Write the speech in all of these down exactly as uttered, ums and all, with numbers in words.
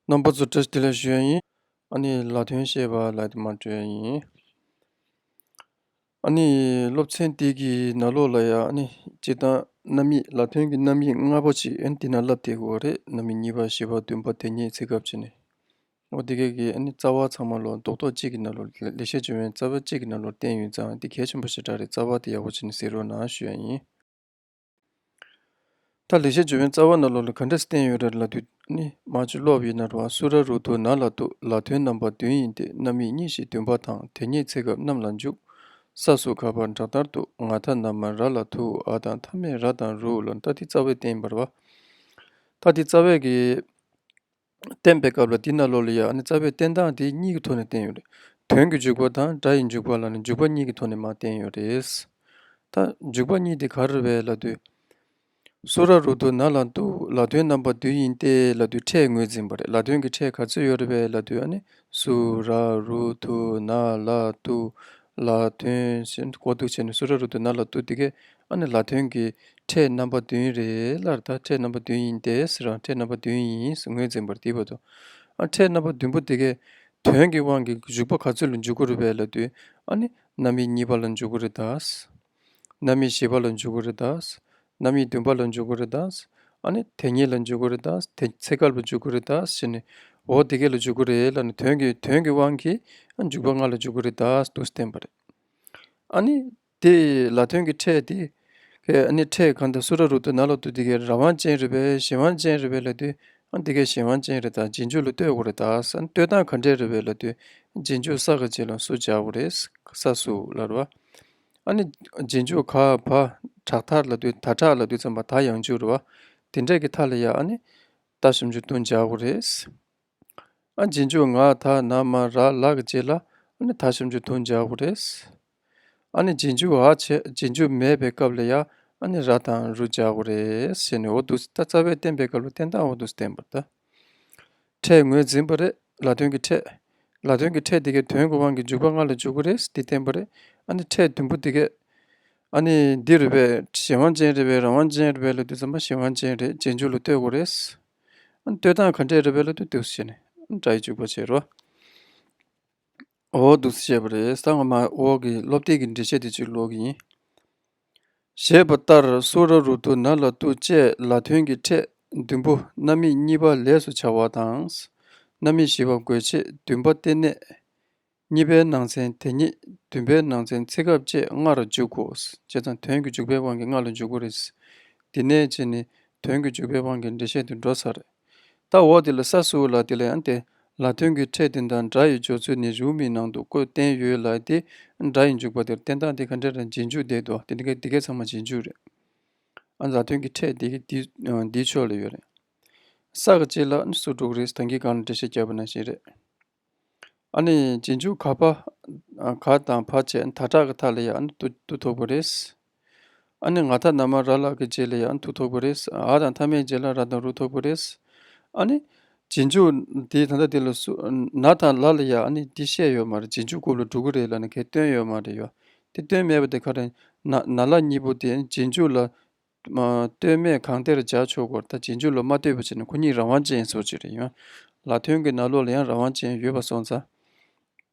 རྣམ་པ་ཚོ་བཀྲ་ཤིས་བདེ་ལེགས་ཞུ་ཡ་ཡིན། ཨ་ནི་ལ་དོན་བཤད་པ་ལ་དེ་མ་སྤྲོད་ཡ་ཡིན། ཨ་ནི་སློབ་ཚན་འདི་གི་ནང་ལོགས་ལ་ཡ་ཨ་ནི་སྤྱིར་བཏང་རྣམ་དབྱེ་ལ་དོན་གྱི་རྣམ་དབྱེ་ལྔ་པོ་ཅིག་ཨ་ནི་འདི་ན་ལབ་བསྡད་ཡོད་རེད། རྣམ་དབྱེ་གཉིས་པ་བཞི་པ་བདུན་པ་དེ་ཉིད་ཚེ་སྐབས་བྱས་ནས། འོ་དེ་གས་ཀྱི་ཨ་ནི་རྩ་བ་ཚང་མ་ལོ་རྡོག་རྡོག་གཅིག་གི་ནང་ལོགས་ལེགས་བཤད་ལྗོན་པའི་རྩ་བ་གཅིག་གི་ནང་ལོགས་བསྟན་ཡོད་ཙང་དེ་གལ་ཆེན་པོ་ཞེ་དྲག་རེད། རྩ་བ་དེ་ཡག་པོ་བྱས་ནས་གཟིགས་རོགས་གནང་ཞུ་ཡ་ཡིན། ད་ལེགས་བཤད་ལྗོན་པའི་རྩ་བ་ནང་ལོགས་ལ་ག་འདྲ་བསྟན་ཡོད་རེད་ལབ་དུས་ནི་མ་ཅིག་ཀློག་ཡིན་ན་རོ། སུ་ར་རུ་དུ་ན་ལ་ཏུ། ལ་དོན་རྣམ་པ་བདུན་ཡིན་ཏེ། རྣམ་དབྱེ་གཉིས་བཞི་བདུན་པ་དང་། དེ་ཉིད་ཚེ་སྐབས་རྣམས་ལ་འཇུག་ས་སུ་ག་པ་དྲག་མཐར་དུ། ང་ད་ན་མ་ར་ལ་ཐུ། འ་དང་མཐའ་མེད་ར་དང་རུ་ལ། ད་དེ་རྩ་བའི་བསྟན་པ་རེད་བ། ད་དེ་རྩ་བའི་གི་བསྟན་པའི་སྐབས་ལ་འདི་ནང་ལོགས་ལ་ཡ་ཨ་ནི་རྩ་བའི་བསྟན་སྟངས་དེ་གཉིས་ཀྱི་ཐོག་ནས་བསྟན་ཡོད་རེད། དོན་གྱི་འཇུག་པ་དང་སྒྲ་ཡི་འཇུག་པ་ལ་ནི་འཇུག་པ་གཉིས་ཀྱི་ཐོག་ནས་མར་བསྟན་ཡོད་རེད། ད་འཇུག་པ་གཉིས་དེ་ག་རེ་རེད་ལབ་དུས། སུ་ར་རུ་དུ་ན་ལ་ཏུ། ལ་དོན་རྣམ་པ་བདུན་ཡིན་ཏེ་ལབ་དུས་ཕྲད་ངོས་འཛིན་པ་རེད། ལ་དོན་གྱི་ཕྲད་ག་ཚོད་ཡོད་རེད་པས་ལབ་དུས་ཨ་ནི་སུ་ར་རུ་དུ་ན་ལ་ཏུ། ལ་དོན་ཟེར་འོ་འདུག་བྱས་ནས་སུ་ར་རུ་དུ་ན་ལ་ཏུ་དེ་གས་ཨ་ནི་ལ་དོན་གྱི་ཕྲད་རྣམ་པ་བདུན་རེད་ལབ་རེད། ད་ཕྲད་རྣམ་པ་བདུན་ཡིན་ཏེ་ཟེར་ར། ཕྲད་རྣམ་པ་བདུན་ཡིན་ཟེར་ངོས་འཛིན་པར་དེ་བར་དུ། ཨ་ཕྲད་རྣམ་པ་བདུན་པོ་དེ་གས་དོན་གྱི་དབང་གིས་འཇུག་པ་ག་ཚོད་ལ་འཇུག་གི་རེད་པས་ལབ་དུས་ཨ་ནི་རྣམ་དབྱེ་གཉིས་པ་ལ་འཇུག་གི་རེད་ད། རྣམ་དབྱེ་བཞི་པ་ལ་འཇུག་གི་རེད་ད། རྣམ་དབྱེ་བདུན་པ་ལ་འཇུག་གི་རེད་ད། ཨ་ནི་དེ་ཉིད་ལ་འཇུག་གི་རེད་ད། དེ་ཚེ་སྐབས་ལ་འཇུག་གི་རེད་ད་ཟེར་ནས། འོ་དེ་གས་ལ་འཇུག་གི་རེད་ལབ་ནས་དོན་གྱི་དོན་གྱི་དབང་གིས་ཨ་འཇུག་པ་ལྔ་ལ་འཇུག་གི་རེད་ད་འདུག་བསྟན་པ་རེད། ཨ་ནི་དེ་ལ་དོན་གྱི་ཕྲད་དེ་གས་ཨ་ནི་ཕྲད་གང་དུ་སུ་ར་རུ་དུ་ན་ལ་ཏུ་དེ་གས་རང་དབང་ཅན་རེད་པས་གཞན་དབང་ཅན་རེད་པས་ལབ་དུས་ཨ་དེ་གས་གཞན་དབང་ཅན་རེད་ད། རྗེས་འཇུག་ལ་ལྟོས་དགོས་རེད་ད་ཟེར། ཨ་ལྟོས་སྟངས་ག་འདྲས་རེད་པས་ལབ་དུས་རྗེས་འཇུག་ས་ག་རྗེས་ལ་སུ་སྦྱར་དགོས་རེད། ས་སུ་ལབ་རེད་བ། ཨ་ནི་རྗེས་འཇུག་ག་བ་དྲག་མཐར་ལབ་དུས་ད་དྲག་ལབ་དུས་ཙམ་པ་ད་ཡང་འཇུག་རེད་བ། དེ་འདྲས་ཀྱི་མཐའ་ལ་ཡ་ཨ་ནི་ད་ཞབས་ཀྱུ་དུ་སྦྱར་དགོས་རེད། ཨ་རྗེས་འཇུག་ང་ད་ན་མ་ར་ལ་གི་རྗེས་ལ་ཨ་ནི་ད་ཞབས་ཀྱུ་དུ་སྦྱར་དགོས་རེད། ཨ་ནི་རྗེས་འཇུག་འ་བྱས་རྗེས་འཇུག་མེད་པའི་སྐབས་ལ་ཡ་ཨ་ནི་ར་དང་རུ་སྦྱར་དགོས་རེད་ཟེར་ནས། འོ་འདུག་ད་རྩ་བའི་བསྟན་པའི་སྐབས་ལ་བསྟན་སྟངས་འོ་འདུག་བསྟན་པ་རེད་ད། ཕྲད་ངོས་འཛིན་པ་རེད། ལ་དོན་གྱི་ཕྲད། ལ་དོན་གྱི་ཕྲད་དེ་གའི་དོན་གྱི་དབང་གིས་འཇུག་པ་ལྔ་ལ་འཇུག་གི་རེད་དེ་བསྟན་པ་རེད། ཨ་ནི་ཕྲད་བདུན་པོ་དེ་གས་ཨ་ནི་འདི་རེད་པས་གཞན་དབང་ཅན་རེད་པས་རང་དབང་ཅན་རེད་པས་ལབ་དུས་ཙམ་པ་གཞན་དབང་ཅན་རེད། རྗེས་འཇུག་ལ་ལྟོས་དགོས་རེད། ཨ་ནི་ལྟོས་སྟངས་ག་འདྲས་རེད་པས་ལབ་དུས་འདུག་སེ་བྱས་ནས་སྒྲ་ཡི་འཇུག་པ་བྱེད་རོགས། འོ་འདུག་སེ་བྱས་པ་རེད། ད་ང་མ་འོག་གི་སློབ་དེབ་ཀྱི་འགྲེལ་བཤད་དེ་ཅིག་ཀློག་གི་ཡིན། ཞེས་པ་ལྟར་སུ་ར་རུ་དུ་ན་ལ་ཏུ་བཅས་ལ་དོན་གྱི་ཕྲད་བདུན་པོ་རྣམ་དབྱེ་གཉིས་པ་ལས་སུ་བྱ་བ་དང་། རྣམ་དབྱེ་བཞི་པ་དགོས་ཆེད་བདུན་པ་རྟེན་གནས། གཉིས་པའི་ནང་ཚན་དེ་ཉིད་བདུན་པའི་ནང་ཚན་ཚེ་སྐབས་བཅས་ལྔ་རུ་འཇུག་གོ། བྱས་ཙང་དོན་གྱི་འཇུག་པའི་དབང་གིས་ལྔ་ལ་འཇུག་གོ་རེད། འདི་ནས་བྱས་ནས་དོན་གྱི་འཇུག་པའི་དབང་གིས་འགྲེལ་བཤད་དུ་འགྲོ་ས་རེད། ད་འོག་དེ་ལ་ས་སུ་ལ་དེ་ལ་ཡང་དེ་ལ་དོན་གྱི་ཕྲད་དེ་དང་སྒྲ་ཡི་སྦྱོར་ཚུལ་ནི་རེའུ་མིག་ནང་དུ་བཀོད་བསྟན་ཡོད་ལ། དེ་སྒྲ་ཡི་འཇུག་པ་དེར་བསྟན་སྟངས་དེ་ག་འདྲ་རེད། རྗེས་འཇུག་དེ་དོ་དེ་འདི་ག་འདི་ག་ཚང་མ་རྗེས་འཇུག་རེད། ཨ་ལ་དོན་གྱི་ཕྲད་དེ་ག་འདི་འདིའི་ཕྱོགས་ལ་ཡོད་རེད། ས་ག་ཅིག་ལ་ནི་སུ་འགྲོ་གི་རེད། ད་གིན་གང་ལ་འགྲེལ་བཤད་བརྒྱབ་པ་ནང་བཞིན་རེད། ཨ་ནི་རྗེས་འཇུག་ག་པ། ཨ་ག་དང་བ་བྱས་ད་དྲག་གི་མཐའ་ལ་ཡ་ཨ་ནི་ཏུ་ཏུ་ཐོབ་པ་རེད། ཨ་ནི་ང་ད་ན་མ་ར་ལ་གི་རྗེས་ལ་ཡ་ཨ་ནི་ཏུ་ཐོབ་པ་རེད། འ་དང་མཐའ་མེད་རྗེས་ལ་ར་དང་རུ་ཐོབ་པ་རེད། ཨ་ནི་རྗེས་འཇུག་འདི་ད་ལྟ་འདི་ལ་སུ་ན་དང་ལ་ལ་ཡ་ཨ་ནི་འདི་བཤད་ཡོད་མ་རེད། རྗེས་འཇུག་རྐུབ་ལ་འགྲོ་གི་རེད་ལབ་ནས་གས་སྟོན་ཡོད་མ་རེད་ཡ། དེ་སྟོན་མེད་པ་དེ་ག་རེད། ན་ན་ལ་གཉིས་པོ་དེ་རྗེས་འཇུག་ལ། མ་ལྟོས་མེད་གང་དེར་སྦྱར་ཆོག་གོ། ད་རྗེས་འཇུག་ལ་མ་ལྟོས་པ་བྱས་ན་ཁོ་གཉིས་རང་དབང་ཅན་སོགས་ཅིག་རེད་ཡོང་། ལ་དོན་གྱི་ནང་ལོགས་ལ་ཡང་རང་དབང་ཅན་ཡོད་པ་སོང་ཙང་།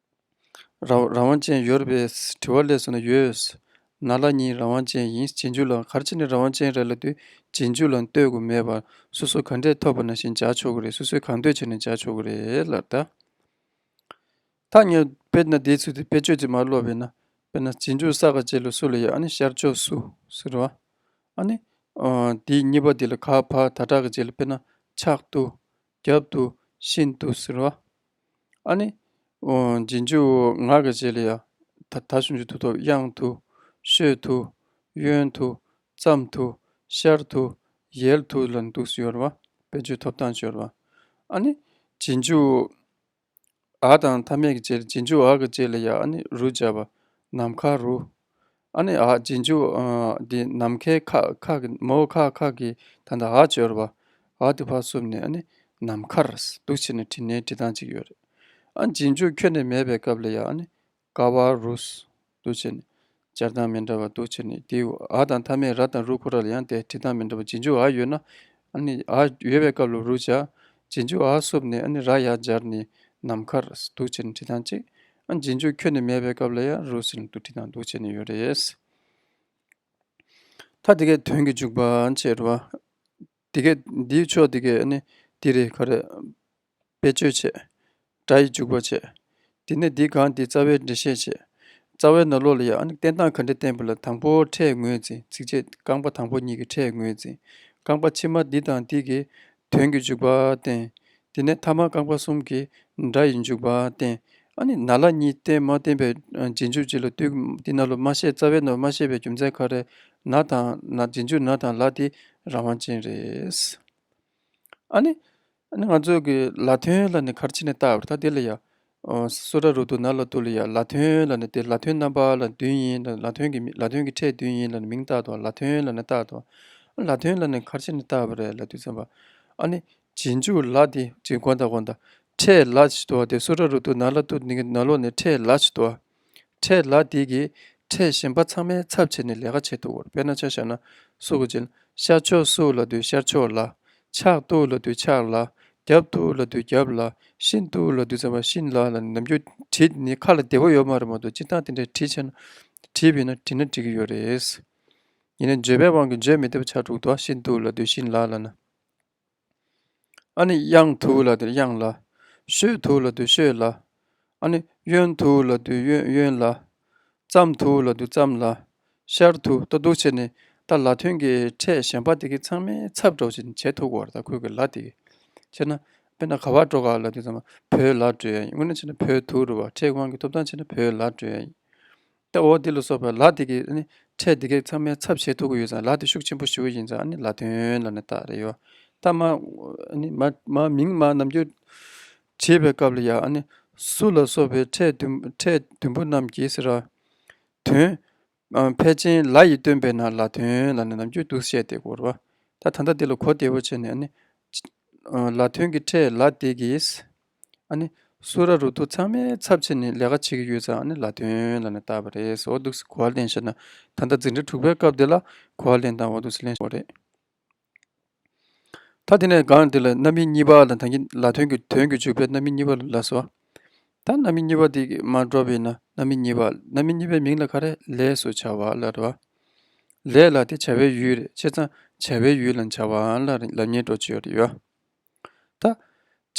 རང་རང་དབང་ཅན་ཡོད་པའི་དྲི་བ་སླེབས་སོང་ན་ཡོད། ན་ལ་གཉིས་རང་དབང་ཅན་ཡིན། རྗེས་འཇུག་ལ་ག་རེ་བྱས་ནས་རང་དབང་ཅན་རེད་ལབ་དུས་རྗེས་འཇུག་ལ་ལྟོས་དགོས་མེད་པར་སོ་སོ་ག་འདྲས་ཐོབ་པ་ནང་བཞིན་སྦྱར་ཆོག་གི་རེད། སོ་སོས་གང་འདོད་བྱས་ནས་སྦྱར་ཆོག་གི་རེད་ལབ་ད། ད་ངས་དཔེར་ན་དེའི་ཚུལ་དུ་དཔེ་བརྗོད་ཅིག་མར་ཀློག་པས་ན། དཔེར་ན་རྗེས་འཇུག་ས་ག་རྗེས་ལ་སུ་ལ་ཡ་ཨ་ནི་ཤར་ཕྱོགས་སུ་ཟེར་བ། ཨ་ནི། ཨོ་དེའི་གཉིས་པ་དེ་ལ་ག་བ་ད་དྲག་གི་རྗེས་ལ་དཔེར་ན་ཕྱག་ཏུ། རྒྱབ་ཏུ། ཤིན་ཏུ་ཟེར་བ། ཨ་ནི། ཨོ་རྗེས་འཇུག་ང་གི་རྗེས་ལ་ཡ། ད་ད་ཞབས་ཀྱུ་ཏུ་ཐོབ། གཡང་དུ། ཤོད་དུ། གཡོན་དུ། ཙམ་དུ། ཤར་དུ། ཡལ་དུ་ལ་འདུག་སེ་ཡོད་རེད་བ། དཔེ་བརྗོད་ཐོབ་ཐང་ཡོད་རེད་བ། ཨ་ནི། རྗེས་འཇུག་འ་དང་མཐའ་མེད་ཀྱི་རྗེས་ལ་རྗེས་འཇུག་འ་གི་རྗེས་ལ་ཡ་ཨ་ནི་རུ་སྦྱར་བ། ནམ་མཁའ་རུ། ཨ་ནི་འ་རྗེས་འཇུག་འ་འདི་ནམ་མཁའི་ཁ་ཁ་གི་མའོ་ཁ་ཁ་གི་ད་ལྟ་འ་སྦྱར་བ། འ་དེ་ཕར་བསུབས་ནས་ཨ་ནི་ནམ་མཁར་འདུག་བྱས་ནས་བྲིས་ནའི་བྲིས་སྟངས་གཅིག་ཡོད་རེད། ཨ་རྗེས་འཇུག་ཁྱོན་ནས་མེད་པའི་སྐབས་ལ་ཡ་ཨ་ནི་ཀ་བ་རུ་འདུག་བྱས་ནས་སྦྱར་སྟངས་མི་འདྲ་བ་འདུག་བྱས་ནས་དེ་འ་དང་མཐའ་མེད་ར་དང་རུ་ཁོ་ར་ལ་ཡང་དེ་བྲིས་སྟངས་མི་འདྲ་བ། རྗེས་འཇུག་འ་ཡོད་ན་ཨ་ནི་འ་ཡོད་པའི་སྐབས་ལ་རུ་སྦྱར། རྗེས་འཇུག་འ་བསུབས་ནས་ཨ་ནི་ར་ཡ་སྦྱར་ནས་ནམ་མཁར་འདུག་བྱས་ནས་བྲིས་སྟངས་གཅིག་ཨ་ནི་རྗེས་འཇུག་ཁྱོན་ནས་མེད་པའི་སྐབས་ལ་ཡང་རུ་ཟེར་ནས་འདུག་བྲིས་སྟངས་འདུག་བྱས་ནས་ཡོད་རེད། ད་དེ་གའི་དོན་གྱི་འཇུག་པ་བྱས་རེད་བ། དེ་གའི་འདིའི་ཕྱོགས་དེ་གའི་ཨ་ནི་དེ་རེད་ག་རེ། བེད་སྤྱོད་བྱས། སྒྲ་ཡི་འཇུག་པ་བྱས། དེ་ནས་འདི་གང་དེ་རྩ་བའི་འགྲེལ་བཤད་བྱས། རྩ་བའི་ནང་ལོགས་ལ་ཡང་ཨ་ནི་བསྟན་སྟངས་ག་འདྲ་བསྟན་པ་ལ་དང་པོ་ཕྲད་ངོས་འཛིན་ཚིགས་བཅད་རྐང་པ་དང་པོ་གཉིས་ཀྱི་ཕྲད་ངོས་འཛིན། རྐང་པ་ཕྱི་མ་འདི་དང་འདི་གི་དོན་གྱི་འཇུག་པ་བསྟན། དེ་ནས་ཐ་མ་རྐང་པ་གསུམ་གྱི་སྒྲ་ཡི་འཇུག་པ་བསྟན། ཨ་ནི་ན་ལ་གཉིས་བསྟན་མ་བསྟན་པའི་རྗེས་འཇུག་ཅིག་ལ་ལྟོས་འདི་ནང་ལ་མ་བཤད་རྩ་བའི་ནང་མ་བཤད་པའི་རྒྱུ་མཚན་ག་རེ། ན་དང་ན་རྗེས་འཇུག་ན་དང་ལ་དེ་རང་དབང་ཅན་རེད། ཨ་ནི། ཨ་ནི་ང་ཚོ་གི་ལ་དོན་ལ་ནི་ག་རེ་བྱས་ནས་བཏགས་པ་རེད་ད་དེ་ལ་ཡ། ཨོ། སུ་ར་རུ་ཏུ་ན་ལ་ཏུ་ལ་ཡ་ལ་དོན་ལ་ནི་དེ་ལ་དོན་རྣམ་པ་ལ་བདུན་ཡིན་ལ་ལ་དོན་གྱི་མི་ལ་དོན་གྱི་ཕྲད་བདུན་ཡིན་ལ་ནི་མིང་བཏགས་དང་ལ་དོན་ལ་ནི་བཏགས་དང་། ལ་དོན་ལ་ནི་ག་རེ་བྱས་ནས་བཏགས་པ་རེད་ལབ་དུས་ཙམ་པ། ཨ་ནི། རྗེས་འཇུག་ལ་དེ་ཅིག་གོ་ད་གོ་ད། ཕྲད་ལ་ཞིག་འདུག་བ་དེ་སུ་ར་རུ་ཏུ་ན་ལ་ཏུ་ནི་ན་ལོ་ནི་ཕྲད་ལ་ཞིག་འདུག་བ། ཕྲད་ལ་དེ་གི་ཕྲད་གཞན་པ་ཚང་མའི་ཚབ་བྱས་ནས་ལས་ཀ་བྱེད་ཐུབ་བར་དཔེར་ན་ཆ་བཞག་ན་སུ་གི་ཅིན་ཤར་ཕྱོགས་སུ་ལ་དུས་ཤར་ཕྱོགས་ལ། ཕྱག་ཏུ་ལ་དུས་ཕྱག་ལ། རྒྱབ་ཏུ་ལ་དུས་རྒྱབ་ལ། ཤིན་ཏུ་ལ་དུས་ཙམ་པ་ཤིན་ལ་ལ་ནམ་རྒྱུན་བྲིས་ནི་ཁ་ལ་བདེ་པོ་ཡོད་མ་རེད་མ་གཏོགས་སྤྱིར་བཏང་དེ་འདྲའི་བྲིས་བྱས་ན་བྲིས་པས་ན་བྲིས་ན་འགྲིག་གི་ཡོད་རེད། ཡིན་ན་བརྗོད་པའི་དབང་གིས་བརྗོད་མི་བདེ་བ་ཆགས་འགྲོ་གི་འདུག་ཤིན་ཏུ་ལ་དུས་ཤིན་ལ་ལ་ན། ཨ་ནི་གཡང་དུ་ལ་དུ་གཡང་ལ། ཤོད་དུ་ལ་དུ་ཤོད་ལ། ཨ་ནི་གཡོན་དུ་ལ་དུ་གཡོན་གཡོན་ལ། ཙམ་དུ་ལ་དུ་ཙམ་ལ། ཤར་དུ་ལྟ་འདུག་བྱས་ནས་ད་ལ་དོན་གྱི་ཕྲད་གཞན་པ་དེ་གའི་ཚང་མའི་ཚབ་འགྲོ་བྱས་ནས་བྱེད་ཐུབ་དགོས་རེད་ད་ཁོས་གི་ལ་དེ་གི། བྱས་ན་དཔེར་ན་ག་བ་འགྲོ་ག་ལ་དུས་ཙམ་པ་བོད་ལ་འགྲོ་ཡ་ཡིན་དངོས་གནས་བྱས་ན་བོད་དུ་རུ་བ་ཕྲད་དབང་གི་ཐོབ་ཐང་བྱས་ན་བོད་ལ་འགྲོ་ཡ་ཡིན། ད་འོ་འདི་ལ་སོགས་པའི་ལ་དེ་གའི་ནི་ཕྲད་དེ་གའི་ཚང་མའི་ཚབ་བྱེད་ཐུབ་ཀྱི་ཡོད་ཙང་ལ་དེ་ཤུགས་ཆེན་པོ་ཞུ་བ་ཡིན་ཙང་ནི་ལ་དོན་ལ་ནི་བཏགས་རེད་ཡོད། ད་མ་ནི་མ་མ་མིང་མ་ནམ་རྒྱུན་བྱེད་པའི་སྐབས་ལ་ཡང་ནི་སུ་ལ་སོགས་པའི་ཕྲད་བདུན་ཕྲད་བདུན་པོ་རྣམས་ཀྱིས་ཟེར་བ། དོན་ཕལ་ཆེན་ལ་ཡིས་སྟོན་པས་ན་ལ་དོན་ལ་ནི་ནམ་རྒྱུན་འདུག་བཤད་དེ་གོ་ར་བ། ད་ད་ལྟ་འདི་ལ་གོ་བདེ་བོ་བྱས་ནས་ནི། ལ་དོན་གྱི་ཕྲད་ལ་དེ་གིས། ཨ་ནི། སུ་ར་རུ་ཏུ་ཚང་མའི་ཚབ་བྱས་ནས་ལས་ཀ་བྱེད་ཀྱི་ཡོད་ཙང་ཨ་ནི་ལ་དོན་ལ་ནི་བཏགས་པ་རེད་ཟེར་འོ་འདུག་སེ་གོ་བ་ལེན་བྱས་ན་ད་ལྟ་འཛིན་གྲྭ་དྲུག་པའི་སྐབས་དེ་ལ་གོ་བ་ལེན་སྟངས་འོ་འདུག་སེ་ལེན་བྱས་པ་རེད། ད་དེ་ནས་གང་དེ་ལ་རྣམ་དབྱེ་གཉིས་པ་ལ་ད་གིན་ལ་དོན་གྱི་དོན་གྱི་འཇུག་པའི་རྣམ་དབྱེ་གཉིས་པ་ལ་ལ་སོ། ད་རྣམ་དབྱེ་གཉིས་པ་དེ་མ་འགྲོ་བས་ན་རྣམ་དབྱེ་གཉིས་པ་རྣམ་དབྱེ་གཉིས་པའི་མིང་ལ་ག་རེ་ལས་སུ་བྱ་བ་ལ་རེད་བ། ལས་ལ་དེ་བྱ་བའི་ཡུལ་རེད་བྱས་ཙང་བྱ་བའི་ཡུལ་ལ་བྱ་བ་ལ་ལབ་ཉེན་འགྲོ་ཆེ་ཡོད་རེད་ཡོད། ད།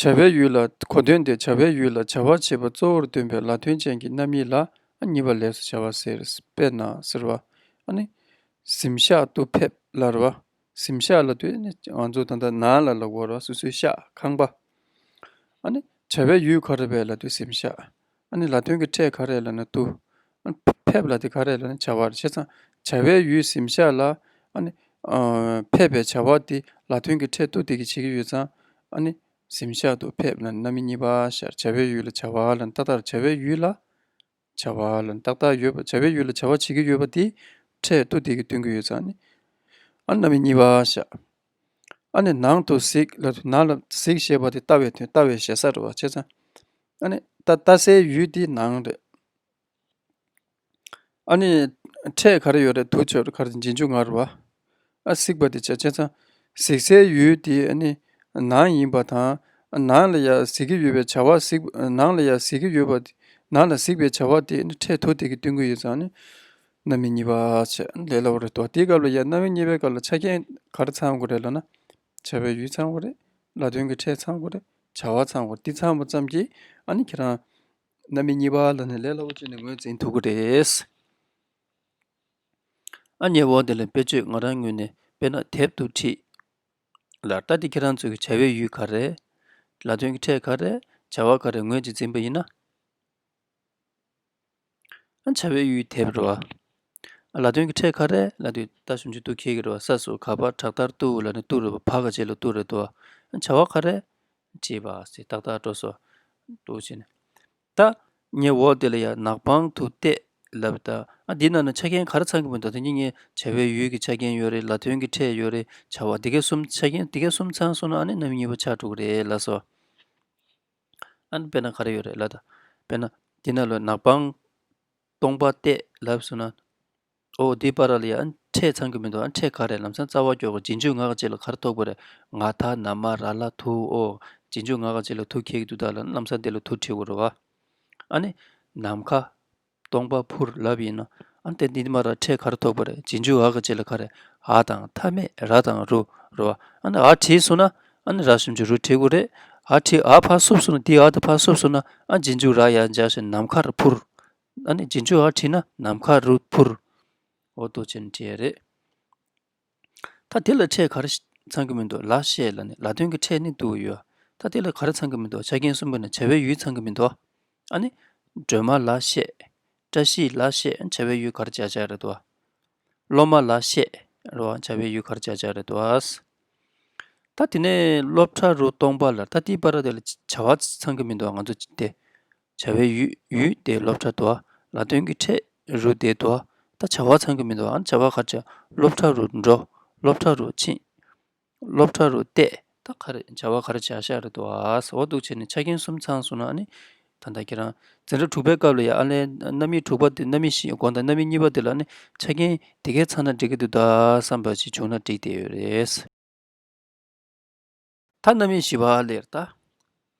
བྱ་བའི་ཡུལ་ལ་གོ་དོན་དེ་བྱ་བའི་ཡུལ་ལ་བྱ་བ་བྱེད་པ་གཙོ་བོར་སྟོན་པའི་ལ་དོན་ཅན་གྱི་རྣམ་དབྱེ་ལ་གཉིས་པ་ལས་སུ་བྱ་བ་ཟེར། དཔེར་ན་ཟེར་བ། ཨ་ནི། གཟིམ་ཤག་ཏུ་ཕེབས་ལ་རེད་བ། གཟིམ་ཤག་ལ་དུས་ནི་ང་ཚོ་ད་ལྟ་ནང་ལ་ལ་གོ་ར་སོ་སོའི་ཤག་ཁང་པ། ཨ་ནི། བྱ་བའི་ཡུལ་ག་རེ་བས་ལ་དུས་གཟིམ་ཤག་ཨ་ནི་ལ་དོན་གྱི་ཕྲད་ག་རེ་ལ་ན་ཏུ། ཨ་ནི་ཕེབས་ལ་དེ་ག་རེ་ལ་ན་བྱ་བ་རེད་བྱས་ཙང་བྱ་བའི་ཡུལ་གཟིམ་ཤག་ལ། ཨ་ནི། ཕེབས་པའི་བྱ་བ་དེ་ལ་དོན་གྱི་ཕྲད་ཏུ་དེ་གི་བྱེད་ཀྱི་ཡོད་ཙང་ཨ་ནི། གཟིམ་ཤག་ཏུ་ཕེབས་ལ་ནི་རྣམ་དབྱེ་གཉིས་པ་ཤར་བྱ་བའི་ཡུལ་ལ་བྱ་བ་ལ་ནི་ཏག་ཏག་བྱ་བའི་ཡུལ་ལ། བྱ་བ་ལ་ནི་ཏག་ཏག་ཡོད་པ་བྱ་བའི་ཡུལ་ལ་བྱ་བ་བྱེད་ཀྱི་ཡོད་པ་དེ་ཕྲད་ཏུ་དེ་གི་སྟོན་གྱི་ཡོད་ཙང་ནི། ཨ་ནི་རྣམ་དབྱེ་གཉིས་པ་ཤར། ཨ་ནི་ནང་དུ་གཟིགས་ལ་ནང་ལ་གཟིགས་ཞེས་པ་དེ་ལྟ་བའི་དོན་ལྟ་བའི་ཞེ་ས་རེད་བ་བྱས་ཙང་། ཨ་ནི་ལྟ་ལྟ་སའི་ཡུལ་དེ་ནང་རེད། ཨ་ནི། ཕྲད་ག་རེ་ཡོད་རེད་དུ་ཆོད་ག་རེ་རྗེས་འཇུག་ང་རེད་བ། ཨ་གཟིགས་པ་དེ་བྱ་བྱས་ཙང་། གཟིགས་སའི་ཡུལ་དེ་ཨ་ནི། ནང་ཡིན་པ་དང་། ནང་ལ་ཡ་གཟིགས་ཀྱི་ཡོད་པའི་བྱ་བ་གཟིགས་ནང་ལ་ཡ་གཟིགས་ཀྱི་ཡོད་པ་དེ། ནང་ལ་གཟིགས་པའི་བྱ་བ་དེ་ཨ་ནི་ཕྲད་དུ་དེ་གི་སྟོན་གྱི་ཡོད་ཙང་ནི། རྣམ་དབྱེ་གཉིས་པ་བྱས་ལས་སླ་བོ་རེད་དོ་དེའི་སྐབས་ལ་ཡ་རྣམ་དབྱེ་གཉིས་པའི་སྐབས་ལ་ཆ་རྐྱེན་ག་རེ་ཚང་དགོས་རེད་ལབ་ན། བྱ་བའི་ཡུལ་ཚང་དགོས་རེད། ལ་དོན་གྱི་ཕྲད་ཚང་དགོས་རེད། བྱ་བ་ཚང་དགོས་རེད་འདི་ཚང་བ་ཙམ་གྱིས་ཨ་ནི་ཁྱེད་རང་། རྣམ་དབྱེ་གཉིས་པ་ལ་ནི་ལས་སླ་བོ་བྱས་ནས་ངོས་འཛིན་ཐུབ་ཀྱི་རེད། ཨ་ནི་འོ་དེ་ལ་དཔེ་བརྗོད་ང་རང་ངོས་ནས་དཔེར་ན་དེབ་ཏུ་ཁྲིད། ལ་ལྟ་དེ་ཁྱེད་རང་ཚོའི་བྱ་བའི་ཡུལ་ག་རེ། ལ་དོན་གྱི་ཕྲད་ག་རེ། བྱ་བ་ག་རེ་ངོས་ཀྱིས་འཛིན་པ་ཡིན་ན། ཨ་བྱ་བའི་ཡུལ་དེབ་རེད་བ། ལ་དོན་གྱི་ཕྲད་ག་རེ་ལ་དུས་ལྟ་ཞིབ་འཇུག་ཏུ་ཁེལ་གྱི་རེད་བ་ས་སུ་ག་པ་དྲག་ལྟར་ཏུ་ལ་ནི་ཏུ་རེད་བ་བ་ག་བྱེད་ལ་ཏུ་རེད་དོ། བྱ་བ་ག་རེ། བྱེད་པ་སེ་ཏག་ཏག་འགྲོ་སོ། ཏུ་བྱེད་ནས། ད། ངས་འོག་དེ་ལ་ཡ་ནག་པང་དུ་བལྟས་ལབ་ད། ཨ་འདི་ནང་ན་ཆ་རྐྱེན་ག་རེ་ཚང་གི་མི་འདུག་དེ་ནི་ངས་བྱ་བའི་ཡུལ་གྱི་ཆ་རྐྱེན་ཡོད་རེད་ལ་དོན་གྱི་ཕྲད་ཡོད་རེད་བྱ་བ་འདི་གའི་གསུམ་ཆ་རྐྱེན་འདི་གའི་གསུམ་ཚང་སོང་ན་ཨ་ནི་རྣམ་གཉིས་པོ་ཆགས་འགྲོ་གི་རེད་ལ་སོ། ཨ་ནི་དཔེར་ན་ག་རེ་ཡོད་རེད་ལ་ད། དཔེར་ན་འདི་ནང་ལ་ནག་པང་སྟོང་པ་བལྟས་ལབ་སོང་ན། ཨོ་འདི་པར་ལ་ཡ་ཨ་ནི་ཕྲད་ཚང་གི་མི་འདུག་ཨ་ནི་ཕྲད་ག་རེ་ལམ་སང་རྩ་བ་སྐྱོ་གི་རྗེས་འཇུག་ངག་གཅིག་ལ་ག་རེ་ཐོགས་པ་རེད། ང་ད་ན་མ་ར་ལ་ཐུ་ཨོ། རྗེས་འཇུག་ང་ག་ཅིག་ལ་དུ་འཁེལ་གྱི་འདུག་ད་ལབ་ན་ལམ་སང་དེ་ལ་དུ་བྲིས་དགོས་རེད་བ། ཨ་ནི། ནམ་མཁའ། སྟོང་པ་འཕུར་ལབ་ཡིན་ན། ཨ་ནི་དེ་འདི་མ་ར་ཕྲད་ག་རེ་ཐོབ་པ་རེད། རྗེས་འཇུག་འ་ག་ཅིག་ལ་ག་རེ། འ་དང་མཐའ་མེད་ར་དང་རུ་རེད་བ། ཨ་ནི་འ་བྲིས་སོང་ན། ཨ་ནི་ར་ཞབས་ཀྱུ་རུ་བྲིས་དགོས་རེད། འ་བྲིས་འ་ཕར་བསུབས་སོང་ན་དེའི་འ་དེ་ཕར་བསུབས་སོང་ན་ཨ་རྗེས་འཇུག་ར་ཡར་འཇགས་ཤིང་ནམ་མཁར་འཕུར། ཨ་ནི་རྗེས་འཇུག་འ་བྲིས་ན་ནམ་མཁའ་རུ་འཕུར། འོ་འདུག་བྱས་ནས་བྲིས་ཡ་རེད། ད་དེ་ལ་ཕྲད་ག་རེ་ཚང་གི་མི་འདུག་ལ་ཤས་ལ་ནི་ལ་དོན་གྱི་ཕྲད་ནི་འདུག་ཡོད། ད་དེ་ལ་ག་རེ་ཚང་གི་མི་འདུག་ཆ་རྐྱེན་གསུམ་གྱི་ནང་བྱ་བའི་ཡུལ་ཚང་གི་མི་འདུག་ཨ་ནི། སྒྲོལ་མ་ལ་ཤས། བཀྲ་ཤིས་ལ་ཤས་བྱ་བའི་ཡུལ་ག་རེ་བྱ་བྱ་རེད་འདུག་སློབ་མ་ལ་ཤས་རེད་བ། བྱ་བའི་ཡུལ་ག་རེ་བྱ་བྱ་རེད་འདུག་ད་དེ་ནས་སློབ་གྲྭ་རུ་སྟོང་པ་ལ་ད་དེའི་བར་དེ་ལ་བྱ་བ་ཚང་གི་མི་འདུག་ང་ཚོ་དེ། བྱ་བའི་ཡུལ་ཡུལ་དེ་སློབ་གྲྭ་དོ། ལ་དོན་གྱི་ཕྲད་རུ་དེ་དོ། ད་བྱ་བ་ཚང་གི་མི་འདུག་ཨ་ནི་བྱ་བ་ག་རེ་བྱ། སློབ་གྲྭ་རུ་འགྲོ། སློབ་གྲྭ་རུ་ཕྱིན། སློབ་གྲྭ་རུ་བལྟས། ད་ག་རེ་བྱ་བ་ག་རེ་བྱ་ཤག་རེད་དོ། ཨ་ཟེར་འོ་འདུག་བྱས་ནས་ཆ་རྐྱེན་གསུམ་ཚང་སོང་ན་ཨ་ནི། ད་ལྟ་ཁྱེད་རང་འཛིན་གྲྭ་དྲུག་པའི་སྐབས་ལ་ཡ་ཨ་ལས་རྣམ་དབྱེ་དྲུག་པ་དེ་རྣམ་དབྱེ་བཞི་དགོངས་དག་རྣམ་དབྱེ་གཉིས་པ་དེ་ལ་ཨ་ནི་ཆ་རྐྱེན་དེ་གས་ཚང་ན་འགྲིག་གི་འདུག་ད་བསམ་པ་ཞིག་བྱུང་ན་འགྲིག་བསྡད་ཡོད་རེད། ད་རྣམ་དབྱེ་བཞི་པ་ལེར་ད།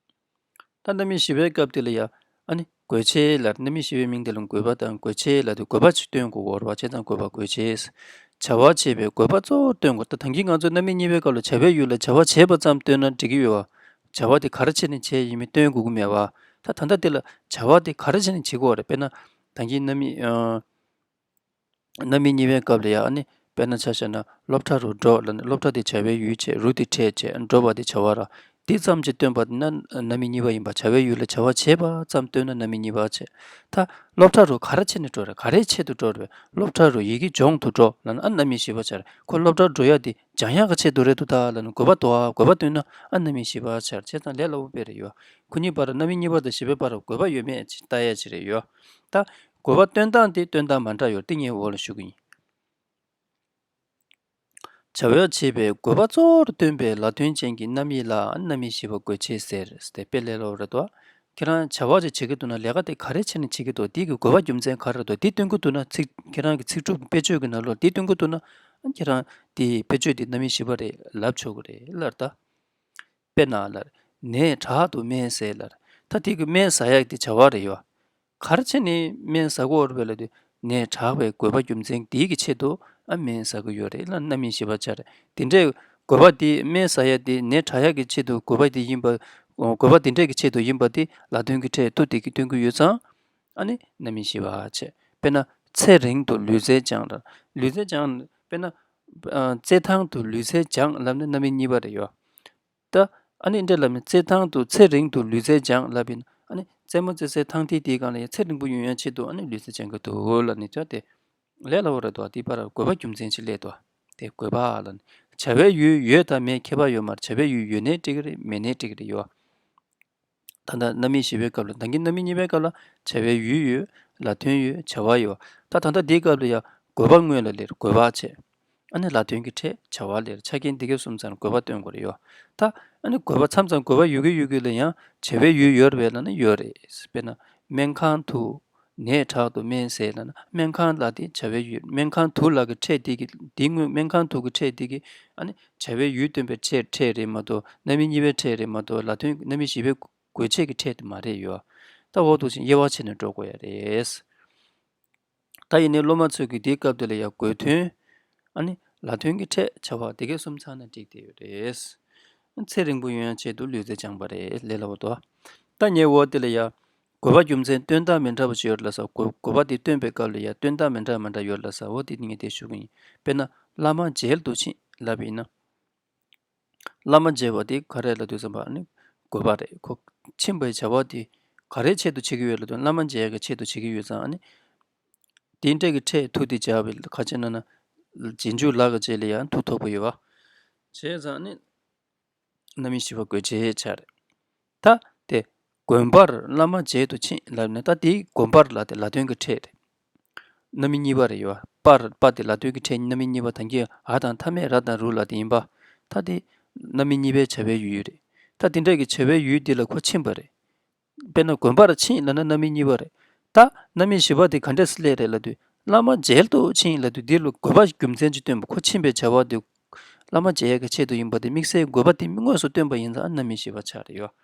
ད་རྣམ་དབྱེ་བཞི་པའི་སྐབས་དེ་ལ་ཡ། ཨ་ནི་དགོས་ཆེད་ལ་རྣམ་དབྱེ་བཞི་པའི་མིང་དེ་ལ་དགོས་པ་དང་དགོས་ཆེད་ལ་དེ་དགོས་པ་ཅིག་སྟོན་དགོས་ཀྱི་ཡོད་རེད་བ། བྱས་ཙང་དགོས་པ་དགོས་ཆེད། བྱ་བ་བྱེད་པའི་དགོས་པ་གཙོ་བོར་སྟོན་དགོས། ད་ད་གིན་ང་ཚོ་རྣམ་དབྱེ་གཉིས་པའི་སྐབས་ལ་བྱ་བའི་ཡུལ་ལ་བྱ་བ་བྱེད་པ་ཙམ་སྟོན་ན་འགྲིག་གི་ཡོད་བ། བྱ་བ་དེ་ག་རེ་བྱས་ནས་བྱས་ཡིན་མིན་སྟོན་དགོས་ཀྱི་མེད་བ། ད་ད་ལྟ་དེ་ལ་བྱ་བ་དེ་ག་རེ་བྱས་ནས་བྱེད་དགོས་རེད། དཔེར་ན་ད་གིན་རྣམ་དབྱེ། རྣམ་དབྱེ་གཉིས་པའི་སྐབས་ལ་ཡང་ཨ་ནི་དཔེར་ན་ཆ་བཞག་ན་སློབ་གྲྭ་རུ་འགྲོ་ལབ་ནས་སློབ་གྲྭ་དེ་བྱ་བའི་ཡུལ་བྱས། རུ་དེ་ཕྲད་བྱས། འགྲོ་བ་དེ་བྱ་བ་ར། དེ་ཙམ་གྱིས་སྟོན་པ་དེ་ན་རྣམ་དབྱེ་གཉིས་པ་ཡིན་པ། བྱ་བའི་ཡུལ་ལ་བྱ་བ་བྱེད་པ་ཙམ་སྟོན་ན་རྣམ་དབྱེ་གཉིས་པ་བྱས། ད་སློབ་གྲྭ་རུ་ག་རེ་བྱས་ནས་འགྲོ་རེད། ག་རེའི་ཆེད་དུ་འགྲོ་རེད། སློབ་གྲྭ་རུ་ཡི་གེ་སྦྱོང་དུ་འགྲོ་ལབ་ན་ཨ་རྣམ་དབྱེ་བཞི་པ་ཆགས་རེད། ཁོ་སློབ་གྲྭར་འགྲོ་ཡ་དེ་སྦྱང་ཡག་གི་ཆེད་དུ་རེད་འདུག་ད་ལབ་ནས་དགོས་པ་འདུག་ཨ། དགོས་པ་སྟོན་ན་ཨ་རྣམ་དབྱེ་བཞི་པ་ཆགས་རེད། བྱས་ཙང་ལས་སླ་པོ་དཔེ་རེད་ཡོད། ཁོ་གཉིས་བར་རྣམ་དབྱེ་གཉིས་པ་དང་བཞི་པའི་བར་དགོས་པ་ཡོད་མེད་ཅིག་ལྟ་ཡ་ཅིག་རེད་ཡོད། ད། དགོས་པ་སྟོན་སྟངས་དེ་སྟོན་སྟངས་མ་འདྲ་ཡོད་རེད། དེ་ངས་འོག་ལ་ཞུ་གི་ཡིན། བྱ་བ་བྱེད་པའི་དགོས་པ་གཙོ་བོར་སྟོན་པའི་ལ་དོན་ཅན་གྱི་རྣམ་དབྱེ་ལ་རྣམ་དབྱེ་བཞི་པ་དགོས་ཆེད་ཟེར་ཏེ་དཔེ་ལས་སླ་པོ་རེད་དོ། ཁྱེད་རང་བྱ་བ་ཅིག་བྱེད་ཀྱི་འདུག་ན་ལས་ཀ་དེ་ག་རེ་བྱས་ནས་བྱེད་ཀྱི་འདུག་དེ་གི་དགོས་པ་རྒྱུ་མཚན་ག་རེ་རེད་འདུག་དེ་སྟོན་གྱི་འདུག་ན་ཚིག་ཁྱེད་རང་གི་ཚིག་གྲུབ་དཔེ་བརྗོད་ཀྱི་ནང་ལོགས་དེ་སྟོན་གྱི་འདུག་ན་ཁྱེད་རང་དེ་དཔེ་བརྗོད་དེ་རྣམ་དབྱེ་བཞི་པ་རེད་ལབ་ཆོག་གི་རེད་ལབ་ད། དཔེར་ན་ལར། ནས་དྲག་ཏུ་སྨན་ཟས་ལར། ད་དེ་གི་སྨན་ཟ་ཡག་དེ་བྱ་བ་རེད་ཡོད། ག་རེ་བྱས་ནས་སྨན་ཟ་དགོས་རེད་པས་ལབ་དུས་ནས་དྲག་པའི་དགོས་པ་རྒྱུ་མཚན་དེའི་གི་ཆེད་དུ་ཨ་སྨན་ཟ་གི་ཡོད་རེད་ལ་རྣམ་དབྱེ་བཞི་པ་ཆགས་རེད། དེ་འདྲའི་དགོས་པ་དེ་སྨན་ཟ་ཡག་དེ་ནས་དྲག་ཡག་གི་ཆེད་དུ་དགོས་པ་དེ་ཡིན་པ། དགོས་པ་དེ་འདྲའི་གི་ཆེད་དུ་ཡིན་པ་དེ་ལ་དོན་གྱི་ཕྲད་དུ་དེ་གི་སྟོན་གི་ཡོད་ཙང་ཨ་ནི་རྣམ་དབྱེ་བཞི་པ་བྱས། དཔེར་ན་ཚེ་རིང་དུ་ལུས་རྩལ་སྦྱངས་ལ་ལུས་རྩལ་སྦྱངས་དཔེར་ན། རྩེད་ཐང་དུ་ལུས་རྩལ་སྦྱངས་ལབ་ན་རྣམ་དབྱེ་གཉིས་པ་རེད་ཡོད། ད། ཨ་ནི་འདྲ་ལབ་ནས་རྩེད་ཐང་དུ་ཚེ་རིང་དུ་ལུས་རྩལ་སྦྱངས་ལབ་ཡིན། ཨ་ནི་རྩེད་མོ་རྩེ་སའི་ཐང་དེ་དེའི་སྒང་ལ་ཡང་ཚེ་རིང་པོ་ཡོང་ཡག་ཆེད་དུ་ཨ་ནི་ལུས་རྩལ་སྦྱང་གི་འདུག་ལབ་ནས་ཅག་དེ། ལས་སླ་པོ་རེད་དོ། དེའི་བར་དགོས་པ་རྒྱུ་མཚན་ཅིག་སླེབས་དོ། དེ་དགོས་པ་ལབ་ནས། བྱ་བའི་ཡུལ་ཡོད་དང་མེད་ཁྱད་པར་ཡོད་མ་རེད། བྱ་བའི་ཡུལ་ཡོད་ནའི་འགྲིག་གི་རེད། མེད་ནའི་འགྲིག་གི་རེད་ཡོད། ད་ལྟ་རྣམ་དབྱེ་བཞི་པའི་སྐབས་ལ་ད་གིན་རྣམ་དབྱེ་གཉིས་པའི་སྐབས་ལ་བྱ་བའི་ཡུལ་ཡོད། ལ་དོན་ཡོད། བྱ་བ་ཡོད། ད་ད་ལྟ་འདིའི་སྐབས་ལ་ཡང་དགོས་པ་སྔོན་ལ་སླེབས། དགོས་པ་བྱས། ཨ་ནི་ལ་དོན་གྱི་ཕྲད་བྱ་བ་སླེབས། ཆ་རྐྱེན་འདི་གའི་གསུམ་ཚང་དགོས་པ་སྟོན་དགོས་རེད་ཡོད། ད་ཨ་ནི་དགོས་པ་མཚམས་མཚམས་དགོས་པ་ཡོད་གི་ཡོད་གི་ལ་ཡང་བྱ་བའི་ཡུལ་ཡོད་རེད་པས་ལབ་ན་ཡོད་རེད། དཔེར་ན་སྨན་ཁང་དུ་ནས་དྲག་ཏུ་སྨན་ཟས་ལབ་ན་སྨན་ཁང་ལ་དེ་བྱ་བའི་ཡུལ། སྨན་ཁང་དུ་ལ་གི་ཕྲད་དེ་གི་དེ་སྔོན་སྨན་ཁང་དུ་གི་ཕྲད་དེ་གི་ཨ་ནི་བྱ་བའི་ཡུལ་སྟོན་པའི་ཕྲད་ཕྲད་རེད་མ་གཏོགས་རྣམ་དབྱེ་གཉིས་པའི་ཕྲད་རེད་མ་གཏོགས་ལ་དོན་རྣམ་དབྱེ་བཞི་པའི་དགོས་ཆེད་ཀྱི་ཕྲད་དེ་མ་རེད་ཡོད། ད་འོ་འདུག་ཅིང་དབྱེ་བ་ཕྱེ་ནས་འགྲོ་དགོས་ཡ་རེད། ད་ཡིན་ནའི་སློབ་མ་ཚོས་ཀྱིས་དེའི་སྐབས་དེ་ལ་ཡང་དགོས་དོན། ཨ་ནི་ལ་དོན་གྱི་ཕྲད་བྱ་བ་དེ་གའི་གསུམ་ཚང་ན་འགྲིག་བསྡད་ཡོད་རེད། ཚེ་རིང་པོ་ཡོང་ཡག་ཆེད་དུ་ལུས་རྩལ་སྦྱངས་པ་རེད། ལས་སླ་པོ་འདུག་ད་ངས་འོ་དེ་ལ་ཡང་དགོས་པ་རྒྱུ་མཚན་སྟོན་སྟངས་མི་འདྲ་བ་ཞིག་ཡོད་རེད་ལ་ས། དགོས་དགོས་པ་དེ་སྟོན་པའི་སྐབས་ལ་ཡང་སྟོན་སྟངས་མི་འདྲ་མི་འདྲ་ཡོད་རེད་ལ་ས། འོ་དེ་ངས་དེ་ཞུ་གི་ཡིན། དཔེར་ན་བླ་མ་མཇལ་དུ་ཕྱིན་ལབ་ཡིན་ན། བླ་མ་མཇལ་བ་དེ་ག་རེ་ལབ་དུས་ཙམ་པ་ནི་དགོས་པ་རེད། ཁོ་ཕྱིན་པའི་བྱ་བ་དེ་ག་རེའི་ཆེད་དུ་བྱེད་ཀྱི་ཡོད་ལབ་དུས་བླ་མ་མཇལ་ཡག་གི་ཆེད་དུ་བྱེད་ཀྱི་ཡོད་ཙང་ནི། དེ་འདྲ་གི་ཕྲད་དུ་དེ་བྱ་བའི་ཁ་ཆེ་ན་ན། རྗེས་འཇུག་ལ་གི་རྗེས་ལ་ཡང་དུ་ཐོབ་ཀྱི་ཡོད་པ། བྱས་ཙང་ནི། རྣམ་དབྱེ་བཞི་པ་དགོས་ཆེད་ཆགས་རེད། ད་དེ་དགོན་པར་བླ་མ་མཇལ་དུ་ཕྱིན་ལབ་ནས་ད་དེའི་དགོན་པར་ལ་དེ་ལ་དོན་གྱི་ཕྲད་རེད། རྣམ་དབྱེ་གཉིས་པ་རེད་ཡོད། པར་པ་དེ་ལ་དོན་གྱི་ཕྲད་རྣམ་དབྱེ་གཉིས་པ་དང་གི་འ་དང་མཐའ་མེད་ར་དང་རུ་ལ་དེ་ཡིན་པ། ད་དེ་རྣམ་དབྱེ་གཉིས་པའི་བྱ་བའི་ཡུལ་རེད། ད་དེ་འདྲ་གི་བྱ་བའི་ཡུལ་དེ་ལ་ཁོ་ཕྱིན་པ་རེད། དཔེར་ན་དགོན་པར་ཕྱིན་ལབ་ན་རྣམ་དབྱེ་གཉིས་པ་རེད། ད་རྣམ་དབྱེ་བཞི་པ་དེ་ག་འདྲས་སེ་སླེབས་རེད་ལབ་དུས་བླ་མ་མཇལ་དུ་ཕྱིན་ལབ་དུས་འདི་ལ་དགོས་པ་རྒྱུ་མཚན་ཅིག་སྟོན་པ། ཁོ་ཕྱིན་པའི་བྱ་བ་དེ། བླ་མ་མཇལ་ཡག་གི་ཆེད་དུ་ཡིན་པ་དེ་དམིགས་བསལ་དགོས་པ་དེ་དངོས་སུ་བསྟན་པ་ཡིན་ཙང་ཨ་རྣམ་སྨིན་བཞི་པ་ཆགས་རེད་ཡོད།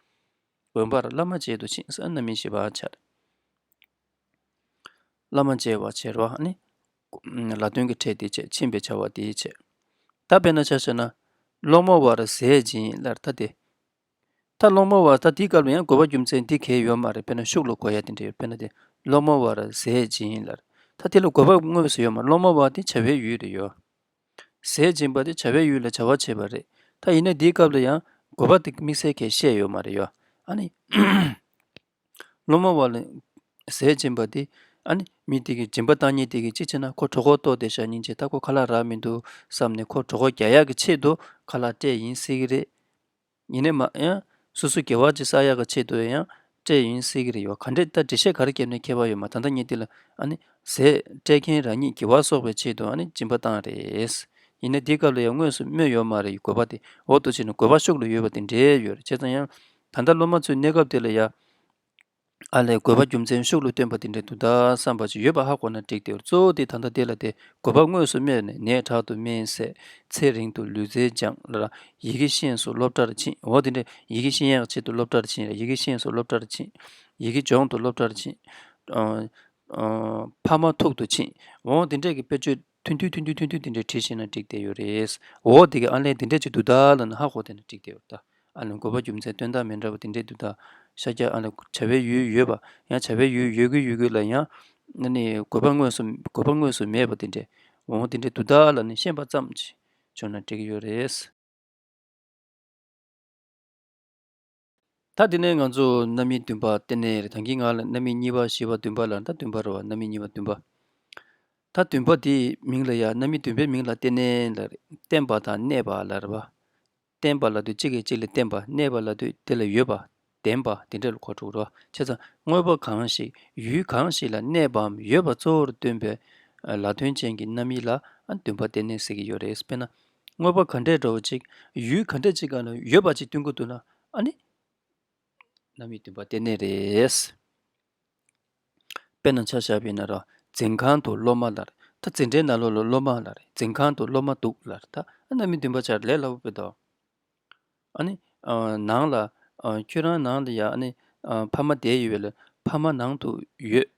དགོན་པར་བླ་མ་མཇལ་དུ་ཕྱིན་ཟེར་ཨ་རྣམ་སྨིན་བཞི་པ་ཆགས་རེད། བླ་མ་མཇལ་བར་བྱེད་རོགས་ནི། ལ་དོན་གྱི་ཕྲད་དེ་བྱས་ཕྱིན་པའི་བྱ་བ་དེའི་ཆེད། ད་དཔེར་ན་ཆ་བཞག་ན། སློང་མོ་བར་ཟས་སྦྱིན་ལར་ད་དེ། ད་སློང་མོ་བར་ད་དེའི་སྐབས་ལ་ཡང་དགོས་པ་རྒྱུ་མཚན་དེ་གས་ཡོད་མ་རེད། དཔེར་ན་ཤུགས་ལ་གོ་ཡ་དེ་འདྲ་ཡོད། དཔེར་ན་དེ། སློང་མོ་བར་ཟས་སྦྱིན་ལར། ད་དེ་ལ་དགོས་པ་དངོས་སུ་ཡོད་མ་རེད། སློང་མོ་བ་དེ་བྱ་བའི་ཡུལ་རེད་ཡོད། ཟས་སྦྱིན་པ་དེ་བྱ་བའི་ཡུལ་ལ་བྱ་བ་བྱེད་པ་རེད། ད་ཡིན་ན་དེའི་སྐབས་ལ་ཡང་དགོས་པ་དེ་དམིགས་བསལ་གས་བཤད་ཡོད་མ་རེད་ཡོད། ཨ་ནི། སློང་མོ་བ་ལ་ཟས་སྦྱིན་པ་དེ་ཨ་ནི་མི་དེ་གི་སྦྱིན་པ་བཏང་མཁན་དེ་གི་གཅིག་བྱས་ན་ཁོ་གྲོད་ཁོག་ལྟོགས་བསྡད་ཤག་སྙིང་རྗེ། ད་ཁོ་ཁ་ལག་རག་མི་འདུག་བསམ་ནས་ཁོ་གྲོད་ཁོག་རྒྱག་ཡག་གི་ཆེད་དུ་ཁ་ལག་སྤྲད་ཡིན་སྲིད་གི་རེད། ཡིན་ནའི་མ་ཡང་སོ་སོ་དགེ་བ་ཅིག་བསགས་ཡག་གི་ཆེད་དུ་ཡང་སྤྲད་ཡིན་སྲིད་གི་རེད་ཡོད། ག་འདྲས་ད་འགྲེལ་བཤད་ག་རེ་བརྒྱབ་ནའི་ཁྱད་པར་ཡོད་མ། ད་ལྟ་ངས་འདི་ལ་ཨ་ནི་ཟས་སྤྲད་མཁན་རང་ཉིད་དགེ་བ་གསོག་པའི་ཆེད་དུ་ཨ་ནི་སྦྱིན་པ་བཏང་རེད། ཡིན་ནའི་འདིའི་སྐབས་ལ་ཡང་དངོས་སུ་སྨོས་ཡོད་མ་རེད། དགོས་པ་དེ་འོག་ཏུ་བྱས་ནས་དགོས་པ་ཤུགས་ལ་ཡོད་པ་དེ་འདྲས་ཡོད་རེད། བྱས་ཙང་ཡང་ད་ལྟ་སློབ་མ་ཚོའི་གནས་སྐབས་དེ་ལ་ཡ། ཨ་ལས་དགོས་པ་རྒྱུ་མཚན་ཤུགས་ལ་བསྟན་པ་དེ་འདྲས་འདུག་ད་བསམ་པ་ཅིག་ཡོད་པ་ཧ་གོ་ན་འགྲིག་སྟེ། གཙོ་བོ་དེ་ད་ལྟ་དེ་ལ་དེ་དགོས་པ་དངོས་སུ་སྨོས་ནས་ནད་དྲག་ཏུ་སྨིན་བསལ། ཚེ་རིང་དུ་ལུས་རྩལ་སྦྱངས་ལ་ཡི་གེ་ཤེས་སུ་སློབ་གྲྭར་ཕྱིན། འོ་དེ་འདྲས་ཡི་གེ་ཤེས་ཡག་ཆེད་དུ་སློབ་གྲྭར་ཕྱིན་ལ་ཡི་གེ་ཤེས་སུ་སློབ་གྲྭར་ཕྱིན། ཡི་གེ་སྦྱོང་དུ་སློབ་གྲྭར་ཕྱིན། ཨ་ཨ་ཕ་མ་ཐུག་ཏུ་ཕྱིན། འོ་དེ་འདྲས་ཀྱི་དཔེ་བརྗོད་ཐུང་ཐུང་ཐུང་ཐུང་ཐུང་ཐུང་དེ་འདྲས་བྲིས་ཤེས་ན་འགྲིག་སྟེ་ཡོད་རེད། འོ་དེ་གི་ཨ་ལས་དེ་འདྲས་ཅིག་འདུག་ད་ལབ་ན་ཧ་གོ་བསྡད་ན་འགྲིག་སྟེ་ཡོད་ད། ཨ་ནི་དགོས་པ་རྒྱུ་མཚན་དོན་དག་མི་འདྲ་བ་དེ་འདྲས་འདུག་ད། ཤཱཀྱ་ཨ་ནི་བྱ་བའི་ཡུལ་ཡོད་པ་ཡང་བྱ་བའི་ཡུལ་ཡོད་དགོས་ཡོད་དགོས་ལ་ཡང་། ཨ་ནི་དགོས་པ་དངོས་སུ་དགོས་པ་དངོས་སུ་མེད་པ་དེ་འདྲས། འོ་དེ་འདྲས་འདུག་ད་ལབ་ནས་ཤེས་པ་ཙམ་ཅིག་བྱུང་ན་འགྲིག་གི་ཡོད་རེད། ད་དེ་ནས་ང་ཚོ་རྣམ་དབྱེ་བདུན་པ་རྟེན་གནས་རེད། ད་གིན་ང་ལ་རྣམ་དབྱེ་གཉིས་པ་བཞི་པ་བདུན་པ་ལ་ད་བདུན་པ་རེད་བ། རྣམ་དབྱེ་གཉིས་པ་བདུན་པ། ད་བདུན་པ་དེའི་མིང་ལ་ཡ་རྣམ་དབྱེ་བདུན་པའི་མིང་ལ་རྟེན་གནས་ལ་རེད། བརྟེན་པ་དང་གནས་པ་ལ་རེད་བ། བརྟེན་པ་ལབ་དུས་གཅིག་གིས་གཅིག་ལ་བརྟེན་པ། གནས་པ་ལབ་དུས་དེ་ལ་ཡོད་པ། ལྡན་པ་དེ་འདྲ་ལ་གོ་འགྲོ་གི་རེད་བ། བྱས་ཙང་དངོས་པོ་གང་ཞིག་ཡུལ་གང་ཞིག་ལ་གནས་པའམ་ཡོད་པ་གཙོ་བོར་སྟོན་པའི་ལ་དོན་ཅན་གྱི་རྣམ་དབྱེ་ལ་ཨ་བདུན་པ་རྟེན་གནས་ཟེར་གྱི་ཡོད་རེད། དཔེར་ན། དངོས་པོ་ག་འདྲས་འདྲ་བོ་ཅིག་ཡུལ་ག་འདྲས་ཅིག་སྒང་ལ་ཡོད་པ་ཅིག་སྟོན་གྱི་འདུག་ན་ཨ་ནི། རྣམ་དབྱེ་བདུན་པ་རྟེན་གནས་རེད། དཔེར་ན་ཆ་བཞག་པ་ཡིན་ན་ར། འཛིན་ཁང་དུ་སློབ་མ་ལར། ད་འཛིན་གྲྭའི་ནང་ལོགས་ལ་སློབ་མ་ལར། འཛིན་ཁང་དུ་སློབ་མ་འདུག་ལར། ད་རྣམ་དབྱེ་བདུན་པ་ཆགས་ལས་སླ་པོ་དཔེ་དོ། ཨ་ནི། ཨ་ནང་ལ། ཨ་ཁྱོད་རང་ནང་ལ་ཡ་ཨ་ནི། ཨ་ཕ་མ་བསྡད་ཡོད་པས་ལ་ཕ་མ་ནང་དུ་ཡོད།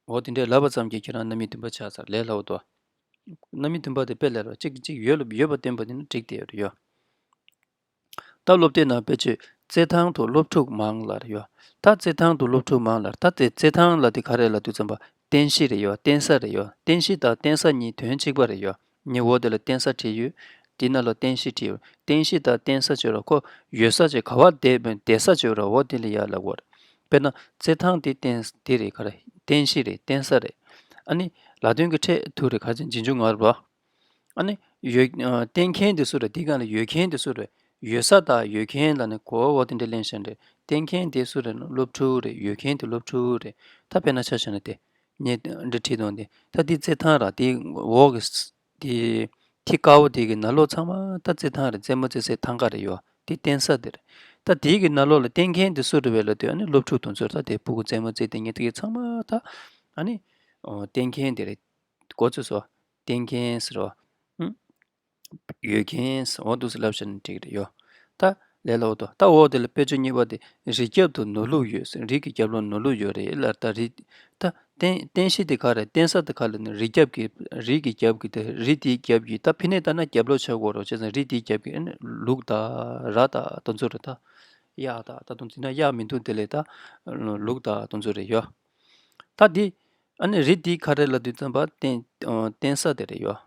འོ་དེ་འདྲས་ལབ་པ་ཙམ་གྱིས་ཁྱོད་རང་རྣམ་དབྱེ་བདུན་པ་ཆགས་ཚར་ལས་སླ་པོ་དོ། རྣམ་དབྱེ་བདུན་པ་དེ་དཔེ་ལས་རོ་གཅིག་གིས་གཅིག་ཡོད་ལ་ཡོད་པ་བསྟན་པ་དེ་ནི་འགྲིག་བསྡད་ཡོད་རེད་ཡོད། ད་སློབ་དེབ་ནང་དཔེ་ཆ་རྩེད་ཐང་དུ་སློབ་ཕྲུག་མང་ལར་ཡོད། ད་རྩེད་ཐང་དུ་སློབ་ཕྲུག་མང་ལར། ད་དེ་རྩེད་ཐང་ལ་དེ་ག་རེ་ལབ་དུས་ཙམ་པ་རྟེན་གཞི་རེད་ཡོད། རྟེན་ས་རེད་ཡོད། རྟེན་གཞི་དང་རྟེན་ས་གཉིས་དོན་གཅིག་པ་རེད་ཡོད། ངས་འོག་དེ་ལ་རྟེན་ས་བྲིས་ཡོད། དེ་ནང་ལ་རྟེན་གཞི་བྲིས་ཡོད། རྟེན་གཞི་དང་རྟེན་ས་བྱོས་ར་ཁོ་ཡོད་ས་བྱོས་ག་བ་བསྡད་བསྡད་ས་བྱོས་ར་འོག་དེ་ལ་ཡ་ལབ་དགོས་རེད། དཔེར་ན་རྩེད་ཐང་དེ་རྟེན་དེ་རེད། ག་རེ་རྟེན་གཞི་རེད། རྟེན་ས་རེད། ཨ་ནི་ལ་དོན་གྱི་ཕྲད་དུ་རེད། ག་ཚོད་རྗེས་འཇུག་ངར་བ། ཨ་ནི་ཡོད་ཨ་བསྟེན་མཁན་དེ་སུ་རེད། དེའི་སྒང་ལ་ཡོད་མཁན་དེ་སུ་རེད། ཡོད་ས་དང་ཡོད་མཁན་ལ་ནི་གོ་བ་དེ་འདྲ་ལེན་བཞིན་རེད། བསྟེན་མཁན་དེ་སུ་རེད་ན་སློབ་ཕྲུག་རེད། ཡོད་མཁན་དེ་སློབ་ཕྲུག་རེད། ད་དཔེར་ན་ཆ་བཞག་ན་དེ་ངས་འདི་བྲིས་དང་དེ་ད་འདི་རྩེད་ཐང་ར་དེ་འོག་གི་དེ་ཐིག་དཀར་པོ་དེ་གི་ནང་ལོགས་ཚང་མ་ད་རྩེད་ཐང་རེད། རྩེད་མོ་རྩེ་སའི་ཐང་ག་རེད་ཡོད། དེ་རྟེན་ས་དེ་རེད། ད་དེ་གི་ནང་ལོགས་ལ་བསྟེན་མཁན་དེ་སུ་རེད་བས་ལབ་དུས་ཨ་ནི་སློབ་ཕྲུག་དེ་ཚོ་རེད། ད་དེ་ཕྲུ་གུ་རྩེད་མོ་རྩེ་དེ་ངས་དེ་གི་ཚང་མ་ད་ཨ་ནི་བསྟེན་མཁན་དེ་རེད། གོ་ཚོད་སོང་། བསྟེན་མཁན་ཟེར་བ། ཨུམ། ཡོད་མཁན་ཟེར་བ་འདུག་སེ་ལབ་བཞག་ན་འགྲིག་རེད་ཡོད། ད་ལས་སླ་བོ་དོ། ད་འོག་དེ་ལ་དཔེ་བརྗོད་གཉིས་པ་དེ་རི་རྒྱབ་ཏུ་ནོར་ལུག་ཡོད་ཟེར། རི་གི་རྒྱབ་ལོགས་ནོར་ལུག་ཡོད་རེད་ལར། ད་རི་ད་རྟེན་རྟེན་གཞི་དེ་ག་རེད། རྟེན་ས་དེ་ག་ལ་ནི་རི་རྒྱབ་ཀྱི་རི་གི་རྒྱབ་ཀྱི་དེ་རི་དེའི་རྒྱབ་ཀྱི་ད་ཕི་ནས་ལྟ་ན་རྒྱབ་ལོགས་ཆགས་དགོས་རོགས་བྱས་ཙང་རི་དེའི་རྒྱབ་ཀྱི་ཨ་ནི་ལུག་དང་ར་དང་དེ་ཚོ་རེད། ད་གཡག་དང་ད་དུང་ཟེར་ན་གཡག་མི་འདུག་དེ་ལས་ད་ལུག་དང་དེ་ཚོ་རེད་ཡོད། ད་དེ་ཨ་ནི་རི་དེ་ག་རེ་ལབ་དུས་ཙམ་པ་རྟེན་རྟེན་ས་དེ་རེད་ཡོད།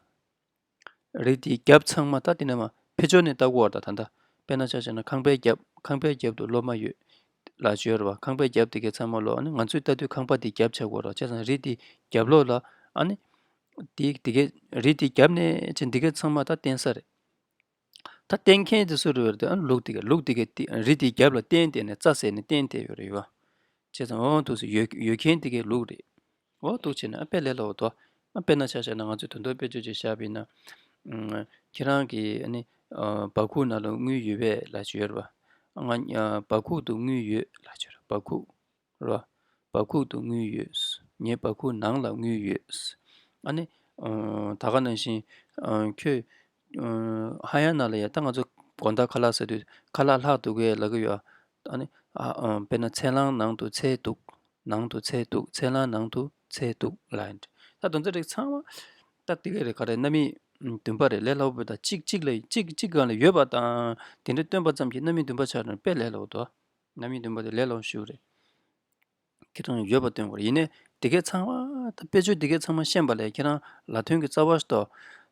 རི་དེའི་རྒྱབ་ཚང་མ་ད་དེ་ནས་མ་ཕི་ཕྱོགས་ནས་ལྟ་དགོས་པ་ད་ད་ད། དཔེར་ན་ཆ་བཞག་ན་ཁང་པའི་རྒྱབ་ཁང་པའི་རྒྱབ་ཏུ་སློབ་མ་ཡོད་ལ་བརྗོད་རེད་བ། ཁང་པའི་རྒྱབ་དེ་གའི་ཚང་མ་ལོ་ཨ་ནི་ང་ཚོས་ལྟ་དུས་ཁང་པ་དེའི་རྒྱབ་ཆགས་དགོས་རེད་བ། བྱས་ཙང་རི་དེའི་རྒྱབ་ལོགས་ལ་ཨ་ནི། དེ་དེ་གའི་རི་དེའི་རྒྱབ་ནས་ཅི་འདི་གའི་ཚང་མ་ད་རྟེན་ས་རེད། ད་བསྟེན་མཁན་དེ་སུ་རེད་བ་དེ་ཨ་ནི་ལུག་དེ་གའི་ལུག་དེ་གའི་རི་དེའི་རྒྱབ་ལ་བསྟེན་བསྡད་ནས་རྩྭ་ཟས་ནས་བསྟེན་བསྡད་ཡོད་རེད་བ། བྱས་ཙང་འོ་འདུག་སེ་ཡོད་ཡོད་མཁན་དེ་གའི་ལུག་རེད། འོ་འདུག་བྱས་ན་ཨ་དཔེ་ལས་སླ་བོ་འདུག་ཨ་དཔེར་ན་ཆ་བཞག་ན་ང་ཚོས་དོན་དག་དཔེ་བརྗོད་ཅིག་བཞག་པ་ཡིན་ན། ཨུམ། ཁྱེད་རང་གི་ཨ་ནི་ཨ་སྦ་ཁུག་ནང་ལ་དངུལ་ཡོད་པས་ལབ་ཅིག་ཡོད་རེད་བ། ང་ཨ་སྦ་ཁུག་ཏུ་དངུལ་ཡོད་ལབ་ཅིག་ཡོད་རེད། སྦ་ཁུག་རེད་བ། སྦ་ཁུག་ཏུ་དངུལ་ཡོད། ངའི་སྦ་ཁུག་ནང་ལ་དངུལ་ཡོད། ཨ་ནི་ཨ་ད་ག་ནང་བཞིན་ཨ་ཁྱོད་ ཧ་ཡང་ན་ལ་ཡ་ད་ང་ཚོ་དགོང་དག་ཁ་ལག་ཟ་དུས་ཁ་ལག་ལྷག་འདུག་གས་ལབ་ཀྱི་ཡོད། ཨ་ནི་ཨ་ཨ་དཔེར་ན་ཚལ་སླང་ནང་དུ་ཚལ་འདུག་ནང་དུ་ཚལ་འདུག་ཚལ་སླང་ནང་དུ་ཚལ་འདུག་ལབ་ཡིན། ད་དོན་ཚན་རིགས་ཚང་མ་ད་དེ་ག་རེད། ག་རེ་རྣམ་དབྱེ་བདུན་པ་རེད། ལས་སླ་པོ་བོད་ད་གཅིག་གཅིག་ལ་གཅིག་གཅིག་སྒང་ལ་ཡོད་པ་དང་དེ་འདྲ་སྟོན་པ་ཙམ་གྱིས་རྣམ་དབྱེ་བདུན་པ་ཆགས་ན་དཔེ་ལས་སླ་པོ་འདུག་རྣམ་དབྱེ་བདུན་པ་དེ་ལས་སླ་པོ་ཞིག་རེད། ཁྱེད་རང་ཡོད་པ་སྟོན་དགོས་རེད། ཡིན་ནའི་དེ་གའི་ཚང་མ་ད་དཔེ་བརྗོད་དེ་གའི་ཚང་མ་ཤེས་པ་ལས་ཁྱེད་རང་ལ་དོན་གྱི་རྩ་བ་ཞིག་ཏུ་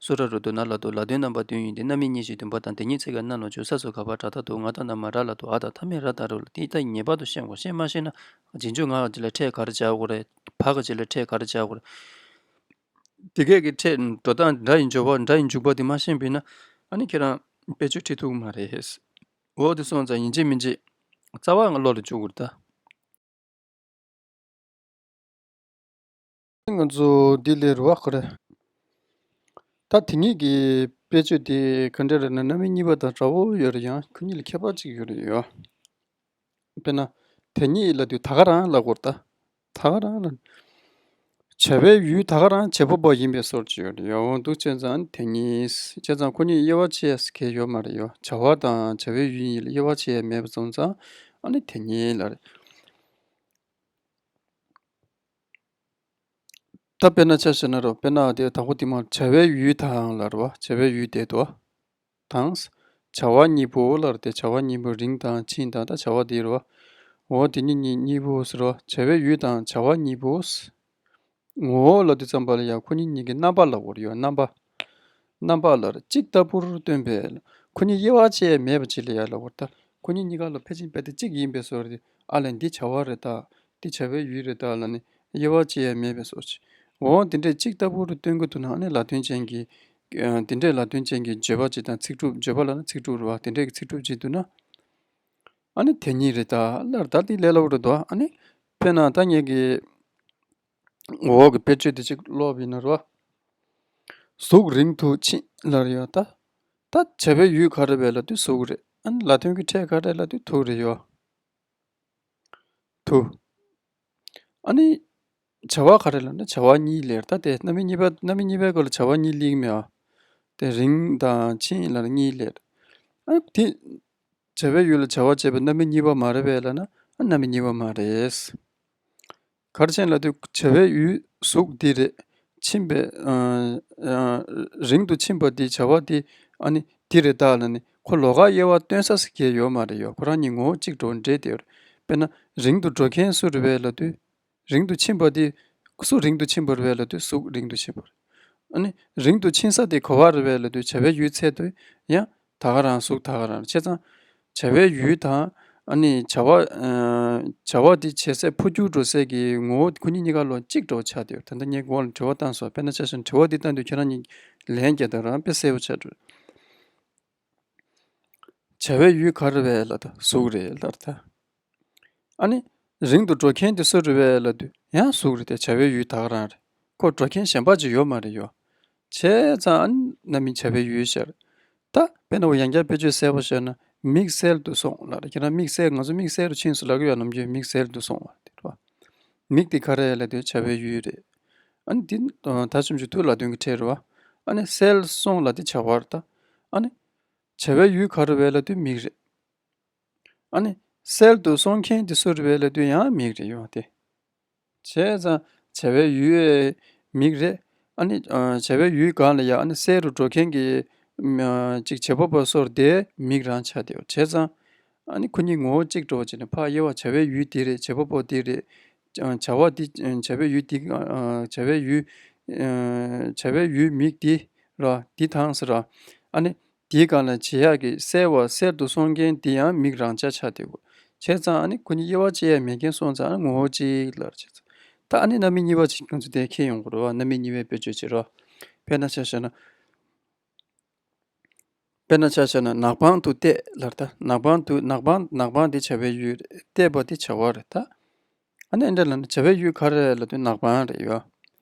སུ་ར་རུ་དུ་ན་ལ་དུ་ལ་དོན་རྣམ་པ་བདུན་ཡིན་ཏེ། རྣམ་དབྱེ་གཉིས་བཞི་བདུན་པ་དང་། དེ་ཉིད་ཚིག་གི་སྣ་ནོ་ཆུ་ས་སུ་ག་བ་དྲ་ད་དུ་ང་ད་ན་མ་ར་ལ་དུ་ཨ་ད་ཐ་མི་ར་ད་རུ་ལ་དེ་ད་ངེས་པར་དུ་ཤེས་དགོས། ཤེས་མ་ཤེས་ན་རྗེས་འཇུག་ང་ག་ཅི་ལ་ཕྲད་ག་རེ་བྱ་དགོས་རེད། བ་ག་ཅི་ལ་ཕྲད་ག་རེ་བྱ་དགོས་རེད། དེ་གས་ཀྱི་ཕྲད་འགྲོ་སྟངས་སྒྲ་ཡི་སྦྱོར་བ་སྒྲ་ཡི་འཇུག་པ་དེ་མ་ཤེས་པས་ན་ཨ་ནི་ཁྱེད་རང་དཔེ་བརྗོད་ཁྲིད་ཐུབ་ཀྱི་མ་རེད། འོ་དེ་སོང་ཙང་ཡིན་གཅིག་མིན་གཅིག་རྩ་བ་ང་བློ་ལ་འཇུག་དགོས་རེད་ད། ང་ཚོ་འདི་ལས་རུ་བ་ཁོ་རེ། ད་དེ་གཉིས་ཀྱི་དཔེ་བརྗོད་དེ་ག་འདྲ་རེད་ན་རྣམ་དབྱེ་གཉིས་པ་དང་འདྲ་བོ་ཡོད་རེད། ཡང་ཁོ་གཉིས་ལ་ཁྱད་པར་ཅིག་ཡོད་རེད་ཡོད། དཔེར་ན། དེ་གཉིས་ལ་དུས་ད་ག་རང་ལ་གོ་ད། ད་ག་རང་ལ། བྱ་བའི་ཡུལ་ད་ག་རང་བྱེད་པ་པོ་ཡིན་པའི་སོར་ཅིག་ཡོད་རེད་ཡོད་འདུག་བྱས་ཙང་དེ་གཉིས་བྱས་ཙང་ཁོ་གཉིས་དབྱེ་བ་ཕྱེ་ཡ་གལ་ཡོད་མ་རེད་ཡོད། བྱ་བ་དང་བྱ་བའི་ཡུལ་གཉིས་ལ་དབྱེ་བ་ཕྱེ་ཡ་མེད་པ་སོང་ཙང་ཨ་ནི་དེ་གཉིས་ལ་རེད། ད་དཔེར་ན་ཆ་བཞག་ན་རོ། དཔེར་ན་དེ་དང་པོ་དེ་མ་བྱ་བའི་ཡུལ་དང་ལ་རོ། བྱ་བའི་ཡུལ་དེ་དོ། དང་། བྱ་བ་གཉིས་པོ་ལ་རོ། དེ་བྱ་བ་གཉིས་པོ་རིང་དང་ཕྱིན་དང་ད་བྱ་བ་དེ་རོ། འོ་དེ་གཉིས་གཉིས་གཉིས་པོ་ཟེར་རོ། བྱ་བའི་ཡུལ་དང་བྱ་བ་གཉིས་པོ། ངོ་བོ་ལ་དུས་ཙམ་པ་ལ་ཡང་ཁོ་གཉིས་གཉིས་ཀྱི་རྣམ་པ་ལ་གོ་རེ་ཡོད། རྣམ་པ། རྣམ་པ་ལ་རོ། གཅིག་ལྟ་བུར་སྟོན་པས་ཁོ་གཉིས་དབྱེ་བ་ཕྱེ་མེད་པ་ཅིག་ལ་ཡ་ལ་གོ་ད། ཁོ་གཉིས་གཉིས་ཀ་ལ་ཕལ་ཆེར་རྦད་དེ་གཅིག་ཡིན་པའི་བཟོ་རེད། ཨ་ལས་འདི་བྱ་བ་རེད་ད། འདི་བྱ་བའི་ཡུལ་རེད་ད་ལ་ནི་དབྱེ་བ་ཕྱེ་ཡ་མེད་པའི་བཟོ་ཅིག་འོ་དེ་འདྲས་གཅིག་ལྟ་བུར་སྟོན་གྱི་འདུག་ན་ཨ་ནི་ལ་དོན་ཅན་གྱི། དེ་འདྲས་ལ་དོན་ཅན་གྱི་བརྗོད་པ་ཅིག་དང་ཚིག་གྲུབ་བརྗོད་པ་ལ་ནི་ཚིག་གྲུབ་རེད་བ། དེ་འདྲས་ཀྱི་ཚིག་གྲུབ་ཅིག་འདུག་ན། ཨ་ནི་དེ་གཉིས་རེད་ད་ལར་ད་དེ་ལས་སླ་བོ་རེད་དོ། ཨ་ནི་དཔེར་ན་ད་ངེད་ཀྱི་འོག་གི་དཔེ་བརྗོད་དེ་ཅིག་ཀློག་པ་ཡིན་ན་རོ། གཟུགས་རིང་དུ་ཕྱིན་ལར་ཡོད་ད། ད་བྱ་བའི་ཡུལ་ག་རེ་བས་ལ་དུས་གཟུགས་རེད། ཨ་ནི་ལ་དོན་གྱི་ཕྲད་ག་རེ་ལ་དུས་ཐུགས་རེད་ཡོད། ཐུགས། ཨ་ནི། བྱ་བ་ག་རེ་ལ་ན་བྱ་བ་གཉིས་ལེར་ད་དེ་རྣམ་དབྱེ་གཉིས་པ་རྣམ་དབྱེ་གཉིས་པའི་སྐོར་ལ་བྱ་བ་གཉིས་ལེགས་མེད་ཨ། དེ་རིང་དང་ཕྱིན་ལ་གཉིས་ལེར། ཨ་དེ། བྱ་བའི་ཡུལ་ལ་བྱ་བ་བྱེད་པའི་རྣམ་དབྱེ་གཉིས་པ་མ་རེད་པས་ལ་ན་ཨ་རྣམ་དབྱེ་གཉིས་པ་མ་རེད། གར་ཆེན་ལ་དུས་བྱ་བའི་ཡུལ་གཟུགས་འདི་རེད། ཕྱིན་པའི་རིང་དུ་ཕྱིན་པ་འདི་བྱ་བ་འདི་ཨ་ནི་འདི་རེད་ད་ལ་ནི་ཁོ་ལོགས་ཀ་དབྱེ་བ་སྟོན་ས་ཟེར་གྱི་ཡོད་མ་རེད་ཡོད། ཁོ་རང་གཉིས་ངོ་བོ་གཅིག་འགྲོ་འདྲེས་དེ་ཡོད་རེད། དཔེར་ན་རིང་དུ་འགྲོ་མཁན་སུ་རེད་པས་ལ་དུས། རིང་དུ་ཕྱིན་པ་དེ། སུ་རིང་དུ་ཕྱིན་པ་རེད་པས་ལབ་དུས་གཟུགས་རིང་དུ་ཕྱིན་པ་རེད། ཨ་ནི། རིང་དུ་ཕྱིན་ས་དེ་ག་བ་རེད་པས་ལབ་དུས་བྱ་བའི་ཡུལ་ཚད་དུ་ཡང་ད་ག་རང་གཟུགས་ད་ག་རང་རེད། བྱས་ཙང་། བྱ་བའི་ཡུལ་དང་། ཨ་ནི་བྱ་བ། བྱ་བ་དེ་བྱེད་སའི་འཕོ་འགྱུར་འགྲོ་སའི་གི་ངོ་བོ་ཁོ་གཉིས་གཉིས་ཀ་ལོ་གཅིག་འགྲོ་ཆགས་དེ་ད་ལྟ་ངས་གོང་ལ་དྲི་བ་བཏང་སོང་། དཔེར་ན་ཆ་བཞག་དྲི་བ་འདི་བཏང་དུས་ཁྱེད་རང་གཉིས་ལན་རྒྱག་དང་རང་དཔེ་གསལ་པོ་ཆགས་འགྲོ། བྱ་བའི་ཡུལ་ག་རེ་རེད་ལབ་ད་གཟུགས་རེད་ལབ་ད། ཨ་ནི། རིང་དུ་འགྲོ་མཁན་དེ་སུ་རེད་པས་ལབ་དུས་ཡང་གཟུགས་རེད་དེ་བྱ་བའི་ཡུལ་ད་ག་རང་རེད། ཁོ་འགྲོ་མཁན་གཞན་པ་ཅིག་ཡོད་མ་རེད་ཡོད། བྱས་ཙང་ཨ་ནི་རྣམ་སྨིན་བྱ་བའི་ཡུལ་ཤར། ད་དཔེར་ན་འོ་ཡང་བསྐྱར་དཔེ་བརྗོད་གསལ་པོ་བཤད་ན་མིག་གསལ་དུ་སོང་ལབ་རེད། ཁྱེད་རང་མིག་གསལ་ང་ཚོ་མིག་གསལ་རུ་ཕྱིན་སོང་ལབ་ཀྱི་ཡོད་ནམ་རྒྱུན་མིག་གསལ་དུ་སོང་བ་དེ་རེད་བ། མིག་དེ་ག་རེ་ལབ་དུས་བྱ་བའི་ཡུལ་རེད། ཨ་ནི་འདི་ད་ཆུང་ཆུང་ཐུགས་ལ་དོན་གྱི་ཕྲད་རེད་བ། ཨ་ནི་གསལ་སོང་ལབ་དེ་བྱ་བ་རེད་ད། ཨ་ནི། བྱ་བའི་ཡུལ་ག་རེ་རེད་ལབ་དུས་མིག་རེད། ཨ་ནི། གསལ་དུ་སོང་མཁན་དེ་སུ་རེད་པས་ལབ་དུས་ཡང་མིག་རེད་ཡོང་སྟེ། བྱས་ཙང་བྱ་བའི་ཡུལ་མིག་རེད། ཨ་ནི། བྱ་བའི་ཡུལ་སྒང་ལ་ཡང་ཨ་ནི་གསལ་རུ་འགྲོ་མཁན་གྱི་ཅིག་བྱེད་པ་པོ་སོར་དེ་མིག་རང་ཆགས་དེ་བྱས་ཙང་། ཨ་ནི་ཁོ་གཉིས་ངོ་བོ་གཅིག་འགྲོ་བ་བྱས་ནས་ཕར་དབྱེ་བ་བྱ་བའི་ཡུལ་དེ་རེད་བྱེད་པ་པོ་དེ་རེད། བྱ་བ་དེ་བྱ་བའི་ཡུལ་དེ་བྱ་བའི་ཡུལ་བྱ་བའི་ཡུལ་མིག་དེ་ར་དེ་དང་ཟེར་ར། ཨ་ནི། དེའི་སྒང་ལ་བྱེད་ཡག་གི་གསལ་བ་གསལ་དུ་སོང་མཁན་དེ་ཡང་མིག་རང་ཆ་ཆགས་དེ་གོ། བྱས་ཙང་ཨ་ནི་ཁོ་གཉིས་དབྱེ་བ་ཕྱེ་ཡ་མེད་མཁན་སོང་ཙང་ཨ་ནི་ངོ་བོ་གཅིག་ལ་རེད་བྱས་ཙང་། ད་ཨ་ནི་རྣམ་དབྱེ་གཉིས་པ་ཅིག་ང་ཚོ་དེ་ཁྱེར་ཡོང་དགོས་རེད་བ། རྣམ་དབྱེ་གཉིས་པའི་དཔེ་བརྗོད་བྱེད་རོགས། དཔེར་ན་ཆ་བཞག་ན། དཔེར་ན་ཆ་བཞག་ན་ནག་པང་དུ་བལྟས་ལབ་ད། ནག་པང་དུ་ནག་པང་ནག་པང་དེ་བྱ་བའི་ཡུལ་རེད། བལྟས་པ་དེ་བྱ་བ་རེད་ད། ཨ་ནི་འདྲ་ལབ་ན་བྱ་བའི་ཡུལ་ག་རེ་ལབ་དུས་ནག་པང་རེད་ཡོད།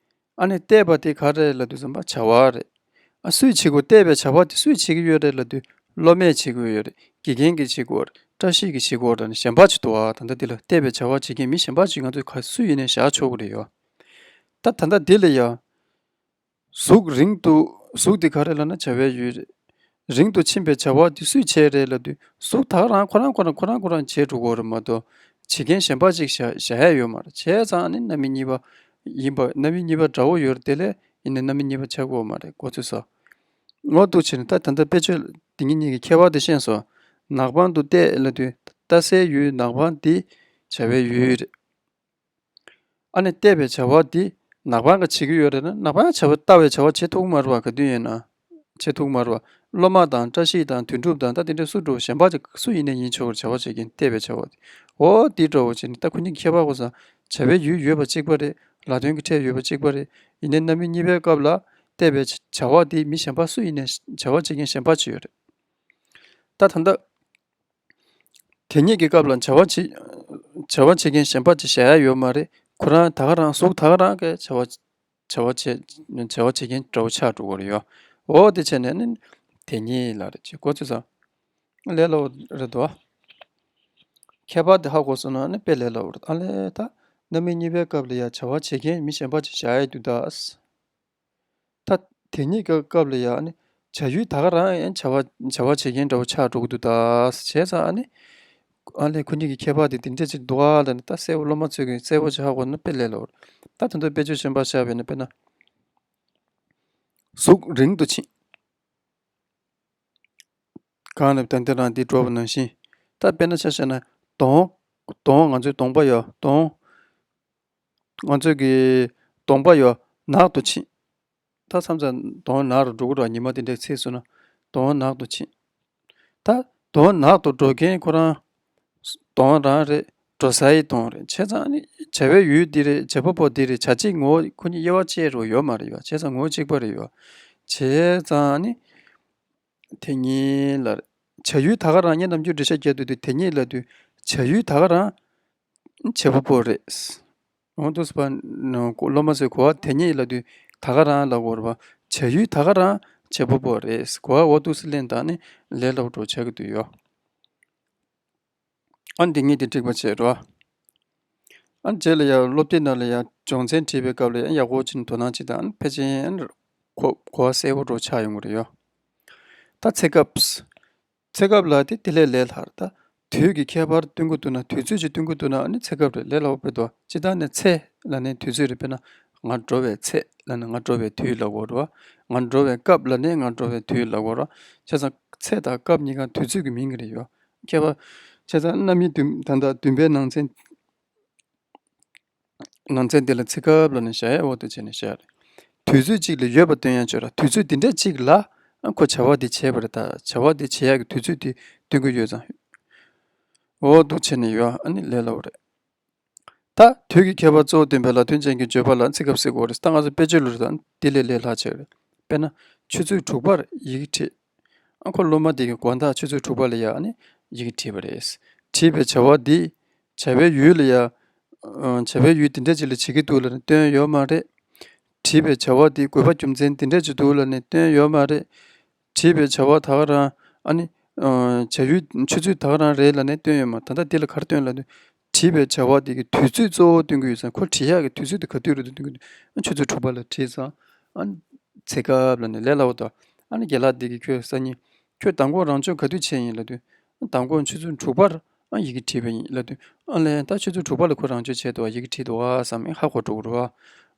ཨ་ནི་བལྟས་པ་དེ་ག་རེ་ལབ་དུས་ཙམ་པ་བྱ་བ་རེད། ཨ་སུས་བྱེད་དགོས། བལྟས་པའི་བྱ་བ་དེ་སུས་བྱེད་ཀྱི་ཡོད་རེད་ལབ་དུས་སློབ་མས་བྱེད་དགོས་ཡོད་རེད། དགེ་རྒན་གྱིས་བྱེད་དགོས་རེད། བཀྲ་ཤིས་ཀྱིས་བྱེད་དགོས་རེད་ནི་གཞན་པ་ཅིག་འདུག་ཨ། ད་ལྟ་འདི་ལ་བལྟས་པའི་བྱ་བ་བྱེད་མཁན་མི་གཞན་པ་ཅིག་ང་ཚོས་ག་སུ་ཡིན་ནའི་བཞག་ཆོག་གི་རེད་ཡོད། ད་ད་ལྟ་འདི་ལ་ཡ། གཟུགས་རིང་དུ་གཟུགས་དེ་ག་རེ་ལབ་ན་བྱ་བའི་ཡུལ་རེད། རིང་དུ་ཕྱིན་པའི་བྱ་བ་དེ་སུས་བྱས་རེད་ལབ་དུས། གཟུགས་ད་ག་རང་ཁོ་རང་ཁོ་རང་ཁོ་རང་ཁོ་རང་བྱས་འགྲོ་གི་ཡོད་རེད་མ་གཏོགས། བྱེད་མཁན་གཞན་པ་ཅིག་བཞག་བཞག་ཡ་ཡོད་མ་རེད། བྱས་ཙང་ནི་རྣམ་དབྱེ་གཉིས་པ་ཡིན་པ། རྣམ་དབྱེ་གཉིས་པ་འདྲ་བོ་ཡོད་རེད། དེ་ལས་ཡིན་ནའི་རྣམ་དབྱེ་གཉིས་པ་ཆགས་ཀྱི་ཡོད་མ་རེད། གོ་ཚོད་སོང་། འོ་འདུག་བྱས་ནས་ད་ད་ལྟ་དཔེ་བརྗོད་འདི་གཉིས་གཉིས་ཀྱི་ཁྱད་པར་དེ་ཤེས་སོང་། ནག་པང་དུ་བལྟས་ལབ་དུས་ལྟ་སའི་ཡུལ་ནག་པང་འདི་བྱ་བའི་ཡུལ་རེད། ཨ་ནི་བལྟས་པའི་བྱ་བ་འདི་ནག་པང་གིས་བྱེད་ཀྱི་ཡོད་རེད་ན། ནག་པང་བྱ་བ་ལྟ་བའི་བྱ་བ་བྱེད་ཐུབ་ཀྱི་མ་རེད་བ། ག་དུས་ཡིན་ན་བྱེད་ཐུབ་ཀྱི་མ་རེད་བ། སློབ་མ་དང་བཀྲ་ཤིས་དང་དོན་གྲུབ་དང་ད་དེ་འདྲའི་སུ་འགྲོ་གཞན་པ་ཅིག་སུ་ཡིན་ནའི་ཡིན་ཆོག་གི་རེད། བྱ་བ་བྱེད་མཁན་བལྟས་པའི་བྱ་བ་དེ། འོ་དེ་འདྲ་བོ་བྱས་ནས་ད་ཁོ་གཉིས་ཀྱི་ཁྱད་པར་གོ་ས། བྱ་བའི་ཡུལ་ཡོད་པ་གཅིག་པ་རེད། ལ་དོན་གྱི་ཕྲད་ཡོད་པ་གཅིག་པ་རེད། ཡིན་ནའི་རྣམ་དབྱེ་གཉིས་པའི་སྐབས་ལ་བལྟས་པའི་བྱ་བ་དེ་མི་གཞན་པ་སུ་ཡིན་ནའི་བྱ་བ་བྱེད་མཁན་གཞན་པ་ཅིག་ཡོད་རེད། ད་ད་ལྟ། དེ་ཉིད་ཀྱི་སྐབས་ལ་བྱ་བ་བྱེད། བྱ་བ་བྱེད་མཁན་གཞན་པ་ཅིག་བཞག་ཡ་ཡོད་མ་རེད། ཁོ་རང་ད་ག་རང་གཟུགས་ད་ག་རང་གིས་བྱ་བ་བྱ་བ་བྱེད་བྱ་བ་བྱེད་མཁན་འདྲ་བོ་ཆགས་འགྲོ་གི་རེད་ཡོད། འོ་དེ་བྱས་ནས་ནི་དེ་ཉིད་ལ་རེད་ཅེས་གོ་ཚོད་སོང་། ལས་སླ་བོ་རེད་དོ། ཁྱད་པར་དེ་ཧ་གོ་སོང་ན་ནི་དཔེ་ལས་སླ་བོ་རེད། ཨ་ལས་ད་རྣམ་དབྱེ་གཉིས་པའི་སྐབས་ལ་ཡ་བྱ་བ་བྱེད་མཁན་མི་གཞན་པ་ཅིག་བཞག་ཡ་འདུག་ད། ད་དེ་ཉིད་ཀྱི་སྐབས་ལ་ཡང་ནི་བྱ་ཡུལ་ད་ག་རང་ཡང་བྱ་བ་བྱ་བ་བྱེད་མཁན་འདྲ་བོ་ཆགས་འགྲོ་གི་འདུག་ད། བྱས་ཙང་ཨ་ནི། ཨ་ལས་ཁོ་གཉིས་ཀྱི་ཁྱད་པར་དེ་དེ་འདྲ་ཅིག་འདུག་ཨ་ལ་ནི་ད་གསལ་པོ་སློབ་མ་ཚོས་ཀྱིས་གསལ་པོ་ཅིག་ཧ་གོ་ན་དཔེ་ལས་སླ་བོ་རེད། ད་དེ་ཚོ་དཔེ་བརྗོད་གཞན་པ་བཞག་པས་ན་དཔེར་ན། གཟུགས་རིང་དུ་ཕྱིན། གང་ལ་ད་འདི་རང་འདི་འགྲོ་བ་ནང་བཞིན། ད་དཔེར་ན་ཆ་བཞག་ན་གདོང་། གདོང་ང་ཚོའི་གདོང་པ་ཡོད་གདོང་། ང་ཚོས་ཀྱི་གདོང་པ་ཡོད་ནག་ཏུ་ཕྱིན། ད་མཚམས་མཚམས་གདོང་ནག་རུ་འགྲོ་གི་རེད། ཉི་མ་དེ་འདྲའི་ཚེས་སུ་ན་གདོང་ནག་ཏུ་ཕྱིན། ད་གདོང་ནག་ཏུ་འགྲོ་མཁན་ཁོ་རང་གདོང་རང་རེད། འགྲོ་སའི་གདོང་རེད། བྱས་ཙང་ནི་བྱ་བའི་ཡུལ་འདི་རེད། བྱེད་པ་པོ་འདི་རེད། བྱ་བྱེད་ངོ་བོ་ཁོ་གཉིས་དབྱེ་བ་ཕྱེ་རུ་ཡོད་མ་རེད་ཡོད། བྱས་ཙང་ངོ་བོ་གཅིག་པ་རེད་ཡོད། བྱས་ཙང་ནི། དེ་ཉིད་ལ། བྱ་ཡུལ་ད་ག་རང་ངས་ནམ་རྒྱུན་འགྲེལ་བཤད་རྒྱག་དུས་དེ་དེ་ཉིད་ལ་དུས་བྱ་ཡུལ་ད་ག་རང་བྱེད་པ་པོ་རེད། འོང་དུས་པ་སློབ་མ་ཚོས་གོ་བ་དེ་ཉིད་ལ་དུས་ད་ག་རང་ལ་གོ་བ་བྱ་ཡུལ་ད་ག་རང་བྱེད་པ་པོ་རེད། གོ་བ་འོ་དུས་སུ་ལེན་དང་ནི་ལས་སླ་པོ་འགྲོ་ཆགས་ཀྱི་འདུག་ཡོད། ཨ་འདི་གཉིས་དེ་འགྲིག་པ་བྱས་རོ། ཨ་རྗེས་ལ་ཡང་སློབ་དེབ་ནང་ལ་ཡང་སྦྱོང་ཚན་བྲིས་པའི་སྐབས་ལ་ཡང་ཡག་པོ་ཅིག་དོ་སྣང་ཅིག་དང་ཕལ་ཆེར་གོ་གོ་བ་གསལ་པོ་འགྲོ་ཆགས་ཡོང་གི་རེད་ཡོ། ད་ཚེ་སྐབས། ཚེ་སྐབས་ལ་དེ་དེ་ལས་ལས་སླ་རེད་ད། དུས་ཀྱི་ཁྱད་པར་སྟོན་གྱི་འདུག་ན་དུས་ཚོད་ཅིག་སྟོན་གྱི་འདུག་ན་ཨ་ནི་ཚེ་སྐབས་རེད། ལས་སླ་པོ་དཔེ་འདུག་སྤྱིར་བཏང་ནས་ཚེ་ལ་ནི་དུས་ཚོད་རེད། དཔེར་ན་ང་འགྲོ་བའི་ཚེ་ལ་ནི་ང་འགྲོ་བའི་དུས་ལ་གོ་རེད་བ། ང་འགྲོ་བའི་སྐབས་ལ་ནི་ང་འགྲོ་བའི་དུས་ལ་གོ་རེད། བྱས་ཙང་ཚེ་དང་སྐབས་གཉིས་ཀ་དུས་ཚོད་ཀྱི་མིང་གི་རེད་ཡོ། ཁྱད་པར། བྱས་ཙང་རྣམ་དབྱེ་བདུན་ད་ལྟ་བདུན་པའི་ནང་ཚན། ནང་ཚན་འདི་ལ་ཚེ་སྐབས་ལ་ནི་བཞག་ཡ་འོ་དེ་བྱས་ནས་བཞག་ཡ་རེད། དུས་ཚོད་གཅིག་ལ་ཡོད་པ་སྟོན་ཡ་བྱོས་ར། དུས་ཚོད་འདི་འདྲ་གཅིག་ལ་ཨ་ཁོ་བྱ་བ་འདི་བྱས་པ་རེད། ད་བྱ་བ་འདི་བྱེད་ཡ་གི་དུས་ཚོད་འདི་སྟོན་གྱི་ཡོད་ཙང་། འོ་འདུག་བྱས་ནས་ཡོད་ཨ་ནི་ལས་སླ་པོ་རེད། ད་དུས་ཀྱི་ཁྱད་པར་གཙོ་བོ་སྟོན་པའི་ལ་དོན་ཅན་གྱི་བརྗོད་པ་ལ་ཚེ་སྐབས་ཟེར་གོ་རེད། ད་ང་ཚོ་དཔེ་བརྗོད་ལ་རེད། ད་འདི་ལས་ལས་སླ་ཆེ་རེད། དཔེར་ན་ཆུ་ཚོད་དྲུག་པར་ཡི་གེ་བྲིས། ཨ་ཁོ་སློབ་མ་དེ་གི་དགོང་དག་ཆུ་ཚོད་དྲུག་པ་ལ་ཡ་ཨ་ནི་ཡི་གེ་བྲིས་པ་རེད། བྲིས་པའི་བྱ་བ་འདི་བྱ་བའི་ཡུལ་ལ་ཡ། ཨ་བྱ་བའི་ཡུལ་དེ་འདྲ་ཅིག་ལ་བྱེད་ཀྱི་འདུག་ལབ་ནས་སྟོན་ཡོད་མ་རེད། བྲིས་པའི་བྱ་བ་འདི་དགོས་པ་རྒྱུ་མཚན་དེ་འདྲ་ཅིག་འདུག་ལབ་ནས་སྟོན་ཡོད་མ་རེད། བྲིས་པའི་བྱ་བ་ད་ག་རང་ཨ་ནི། ཨ་བྱ་ཡུལ་ཆུ་ཚོད་ད་ག་རང་རེད་ལབ་ནས་སྟོན་ཡོད་མ། ད་ལྟ་འདི་ལ་ག་རེ་སྟོན་ལབ་དུས། བྲིས་པའི་བྱ་བ་དེ་གི་དུས་ཚོད་གཙོ་བོ་སྟོན་གྱི་ཡོད་ཙང་ཁོ་བྲིས་ཡག་གི་དུས་ཚོད་དེ་ག་དུས་རེད་འདུག་སྟོན་གྱི་འདུག་ཆུ་ཚོད་དྲུག་པ་ལ་བྲིས་ཙང་། ཨ་ནི་ཚེ་སྐབས་ལབ་ནས་ལས་སླ་པོ་དང་། ཨ་ནི་རྒན་ལགས་དེ་གི་ཁྱོད་སང་ཉིན། ཁྱོད་མདང་དགོང་རང་སྦྱོང་ག་དུས་བྱས་ཡིན་ལབ་དུས། མདང་དགོང་ཆུ་ཚོད་དྲུག་པར་ཨ་ཡི་གེ་བྲིས་པ་ཡིན་ལབ་དུས། ཨ་ལས་ད་ཆུ་ཚོད་དྲུག་པ་ལ་ཁོ་རང་སྦྱོང་བྱས་འདུག་བ། ཡི་གེ་བྲིས་འདུག་བ་བསམ་ཡིན་ཧ་གོ་འགྲོ་གི་རེད་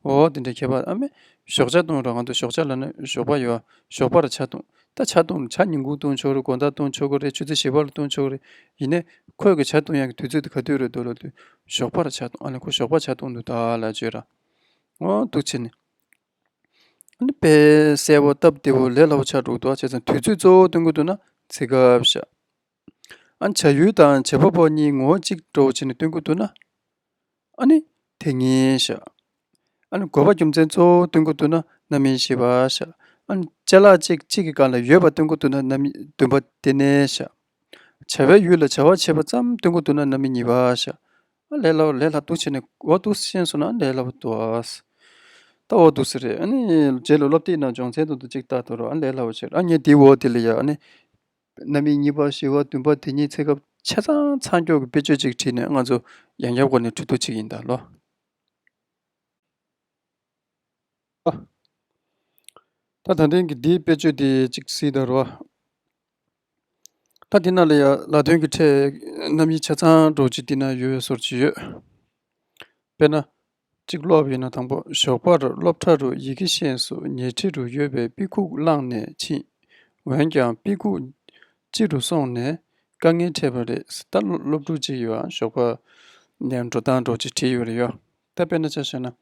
བ། འོ་དེ་འདྲའི་ཁྱད་པར་ཨ་མེ། ཞོགས་ཇ་བཏུང་ར། ང་ཚོ་ཞོགས་ཇ་ལབ་ན་ཞོགས་པ་ཡོད། ཞོགས་པར་ཇ་བཏུང་། ད་ཇ་བཏུང་ཇ་ཉིན་གུང་བཏུང་ཆོག་རེད། དགོང་དག་བཏུང་ཆོག་གི་རེད། ཆུ་ཚོད་བཞི་པ་ལ་བཏུང་ཆོག་གི་རེད། ཡིན་ནའི་ཁོས་གི་ཇ་བཏུང་ཡག་གི་དུས་ཚོད་དེ་ག་དུས་རེད་འདུག་ལབ་དུས། ཞོགས་པར་ཇ་བཏུང་། ཨ་ལས་ཁོ་ཞོགས་པ་ཇ་བཏུང་འདུག་ད་ལབ་བརྗོད་ར། འོ་འདུག་བྱས་ནས། ཨ་ནི་དཔེ་གསལ་པོ་སྟབས་བདེ་པོ་ལས་སླ་པོ་ཆགས་འགྲོ་གི་འདུག་བྱས་ཙང་དུས་ཚོད་གཙོ་བོ་སྟོན་གྱི་འདུག་ན་ཚེ་སྐབས་བཞག་ཨ་བྱ་ཡུལ་དང་བྱེད་པ་པོ་གཉིས་ངོ་བོ་གཅིག་འདྲ་བོ་བྱས་ནས་སྟོན་གྱི་འདུག་ན། ཨ་ནི་དེ་ཉིད་བཞག་ཨ་ནི་དགོས་པ་རྒྱུ་མཚན་གཙོ་བོ་སྟོན་གྱི་འདུག་ན་རྣམ་དབྱེ་བཞི་པ་བཞག་ཨ་ནི་ཅ་ལག་གཅིག་གཅིག་གི་སྒང་ལ་ཡོད་པ་སྟོན་གྱི་འདུག་ན་རྣམ་དབྱེ་བདུན་པ་དེ་ནས་བཞག་བྱ་བའི་ཡུལ་ལ་བྱ་བ་བྱེད་པ་ཙམ་སྟོན་གྱི་འདུག་ན་རྣམ་དབྱེ་གཉིས་པ་བཞག་ཨ་ལས་སླ་བོ་ལས་སླ་འདུག་བྱས་ནས་འོ་འདུག་ཤེས་སོང་ན་ལས་སླ་བོ་འདུག་ཨ། ད་འོ་འདུག་སེ་རེད། ཨ་ནི་རྗེས་ལ་སློབ་དེབ་ནང་སྦྱོང་ཚན་དུ་འདུག་གཅིག་ལྟ་དོ་རོགས། ཨ་ལས་སླ་བོ་བྱས་ཨ་ངས་འདི་འོ་དེ་ལ་ཡ་ཨ་ནི། རྣམ་དབྱེ་གཉིས་པ་བཞི་པ་བདུན་པ་དེ་གཉིས་ཚེ་སྐབས་ཆ་ཚང་ཚང་ཀྱོག་གི་དཔེ་བརྗོད་ཅིག་བྲིས་ནས་ང་ཚོ་ཡང་བསྐྱར་སྒོ་ནས་འཕྲོ་མཐུད་ཅིག་ཡིན་ད་ལོ། ཨ། ད་ད་ཐེངས་ཀྱི་འདིའི་དཔེ་བརྗོད་དེ་ཅིག་གཟིགས་དང་རོ། ད་དེ་ནང་ལ་ཡང་ལ་དོན་གྱི་ཕྲད་རྣམ་དབྱེ་ཆ་ཚང་འདྲ་པོ་ཅིག་དེ་ན་ཡོད་བཟོ་འདྲ་ཅིག་ཡོད། དཔེར་ན། གཅིག་ཀློག་པ་ཡིན་ན། དང་པོ། ཞོགས་པར་སློབ་གྲྭ་རུ་ཡི་གེ་ཤེས་སུ་ཉལ་ཁྲི་རུ་ཡོད་པའི་དཔེ་ཁུག་བླངས་ནས་ཕྱིན། འོན་ཀྱང་དཔེ་ཁུག་ཕྱི་རུ་སོང་ནས་དཀའ་ངལ་འཕྲད་པ་རེད། ད་སློབ་སློབ་ཕྲུག་ཅིག་ཡོད་ཨ། ཞོགས་པ་ནས་འགྲོ་སྟངས་འདྲ་པོ་ཅིག་བྲིས་ཡོད་རེད་ཡ། ད་དཔེར་ན་ཆ་བཞག་ན།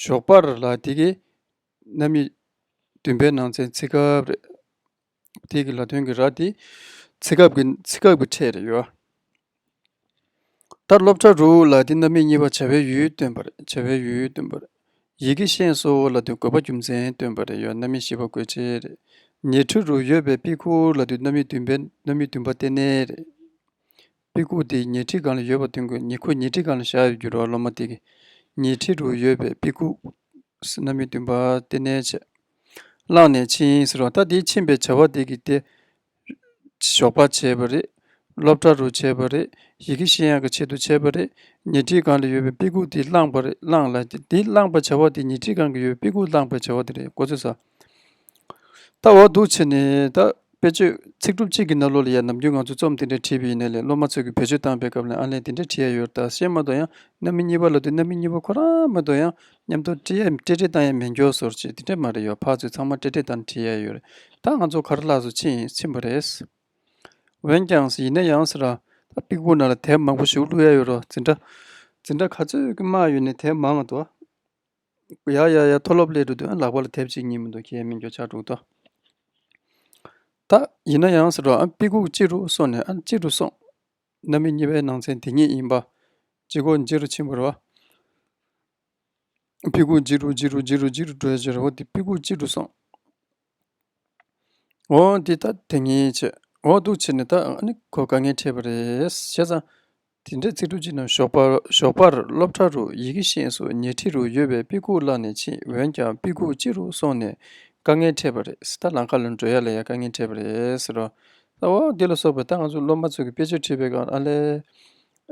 ཞོགས་པར་ལ་དེ་གི་རྣམ་དབྱེ་བདུན་པའི་ནང་ཚན་ཚེ་སྐབས་རེད། དེ་གི་ལ་དོན་གྱི་ར་དེ་ཚེ་སྐབས་ཀྱི་ཚེ་སྐབས་ཀྱི་ཕྲད་རེད་ཡོད། ད་སློབ་གྲྭ་རུ་ལ་དེ་རྣམ་དབྱེ་གཉིས་པ་བྱ་བའི་ཡུལ་སྟོན་པ་རེད། བྱ་བའི་ཡུལ་སྟོན་པ་རེད། ཡི་གེ་ཤེས་སོ་ལ་དེ་དགོས་པ་རྒྱུ་མཚན་སྟོན་པ་རེད་ཡོད། རྣམ་དབྱེ་བཞི་པ་བཀོལ་ཆེད་རེད། ཉལ་ཁྲི་རུ་ཡོད་པའི་དཔེ་ཁུག་ལ་དེ་རྣམ་དབྱེ་བདུན་པའི་རྣམ་དབྱེ་བདུན་པ་སྟེ་གནས་རེད། དཔེ་ཁུག་དེ་ཉལ་ཁྲིའི་སྒང་ལ་ཡོད་པ་སྟོན་དགོས། ཉལ་ཁུག་ཉལ་ཁྲིའི་སྒང་ལ་བཞག་ཡོད་རྒྱུ་རེད་བ། སློབ་མ་དེ་གི་ཉལ་ཁྲི་རུ་ཡོད་པའི་དཔེ་ཁུག་རྣམ་དབྱེ་བདུན་པ་སྟེ་གནས་བྱས། བླངས་ནས་ཕྱིན་ཟེར་བ། ད་དེ་ཕྱིན་པའི་བྱ་བ་དེ་གི་དེ་ཞོགས་པ་བྱས་པ་རེད། སློབ་གྲྭ་རུ་བྱས་པ་རེད། ཡི་གེ་ཤེས་ཡག་གི་ཆེད་དུ་བྱས་པ་རེད། ཉལ་ཁྲིའི་སྒང་ལ་ཡོད་པའི་དཔེ་ཁུག་དེ་བླངས་པ་རེད། བླངས་ལ་དེ་དེ་བླངས་པའི་བྱ་བ་དེ་ཉལ་ཁྲིའི་སྒང་གི་ཡོད་པའི་དཔེ་ཁུག་བླངས་པའི་བྱ་བ་དེ་རེད། གོ་ཚོད་ས། ད་འོ་འདུག་བྱས་ནས་ད་དཔེ་བརྗོད་ཚིག་གྲུབ་གཅིག་གི་ནང་ལོགས་ལ་ཡ་ནམ་རྒྱུན་ང་ཚོ་རྩོམ་དེ་འདྲ་བྲིས་པ་ཡིན་ན་ལས་སློབ་མ་ཚོས་ཀྱི་བེད་སྤྱོད་བཏང་པའི་སྐབས་ལ་ཨ་ལས་དེ་འདྲ་བྲིས་ཡ་ཡོད་རེད། ད་ཤེས་མ་གཏོགས་ཡང་རྣམ་དབྱེ་གཉིས་པ་ལ་དེ་རྣམ་དབྱེ་གཉིས་པ་ཁོ་རང་མ་གཏོགས་ཡང་མཉམ་དུ་བྲིས་ཡ་བྲིས་བྲིས་བཏང་ཡ་མེད་འགྱོ་བཟོ་འདྲ་ཅིག་དེ་འདྲ་མ་རེད་ཡོད། ཕར་ཚུར་ཚང་མ་བྲིས་བྲིས་བཏང་བྲིས་ཡ་ཡོད་རེད། ད་ང་ཚོ་ག་རེ་ལ་སོ་ཕྱིན་ཕྱིན་པ་རེད། འོན་ཀྱང་ཡིན་ན་ཡང་ཟེར་ར། ད་དཔེ་ཁུག་ནང་ལ་དེབ་མང་པོ་ཞིག་བླུགས་ཡ་ཡོད་རོ། འཛིན་གྲྭ་འཛིན་གྲྭ་ག་ཚོད་ཀྱི་མ་ཡོད་ནས་དེབ་མང་ང་འདུག་ཡ་ཡ་ཡ་མཐོ་སློབ་སླེབས་འགྲོ་དུས་ལག་པ་ལ་དེབ་གཅིག་གཉིས་མི་འདུག་ཁྱད་མི་འགྱོ་ཆགས་འགྲོ་གི་འདུག་ད་ཡིན་ན་ཡང་ཟེར་རོ། ཨ་དཔེ་ཁུག་ཕྱི་རུ་སོང་ནས་ཨ་ཕྱི་རུ་སོང་། རྣམ་དབྱེ་གཉིས་པའི་ནང་ཚན་དེ་ཉིད་ཡིན་པ། སྤྱི་སྒོ་ཕྱི་རུ་ཕྱིན་པ་རེད་བ། དཔེ་ཁུག་ཕྱི་རུ་ཕྱི་རུ་ཕྱི་རུ་ཕྱི་རུ་འགྲོ་ཡ་ཅིག་རེད་བ། དེ་དཔེ་ཁུག་ཕྱི་རུ་སོང་། འོ་འདི་ལྟ་དེ་ངེས་བྱས། འོ་འདུག་བྱས་ནས་ད་ཨ་ནི་ཁོ་དཀའ་ངལ་འཕྲད་པ་རེད། བྱས་ཙང་དེ་འདྲའི་ཚིག་གྲུབ་ཅིག་ནང་ཞོགས་པར་ཞོགས་པར་སློབ་གྲྭ་རུ་ཡི་གེ་ཤེས་སུ་ཉལ་ཁྲི་རུ་ཡོད་པའི་དཔེ་ཁུག་བླངས་ནས་ཕྱིན། འོན་ཀྱང་དཔེ་ཁུག་ཕྱི་རུ་སོང་ནས་དཀའ་ངལ་འཕྲད་པ་རེད། ད་ལམ་ཁ་ལ་འགྲོ་ཡ་ལ་ཡ་དཀའ་ངལ་འཕྲད་པ་རེད་ཟེར་རོ། ད་འོ་འདི་ལ་སོགས་པའི་ད་ང་ཚོ་སློབ་མ་ཚོ་གི་དཔེ་ཆ་བྲིས་པའི་སྒང་ཨ་ལས།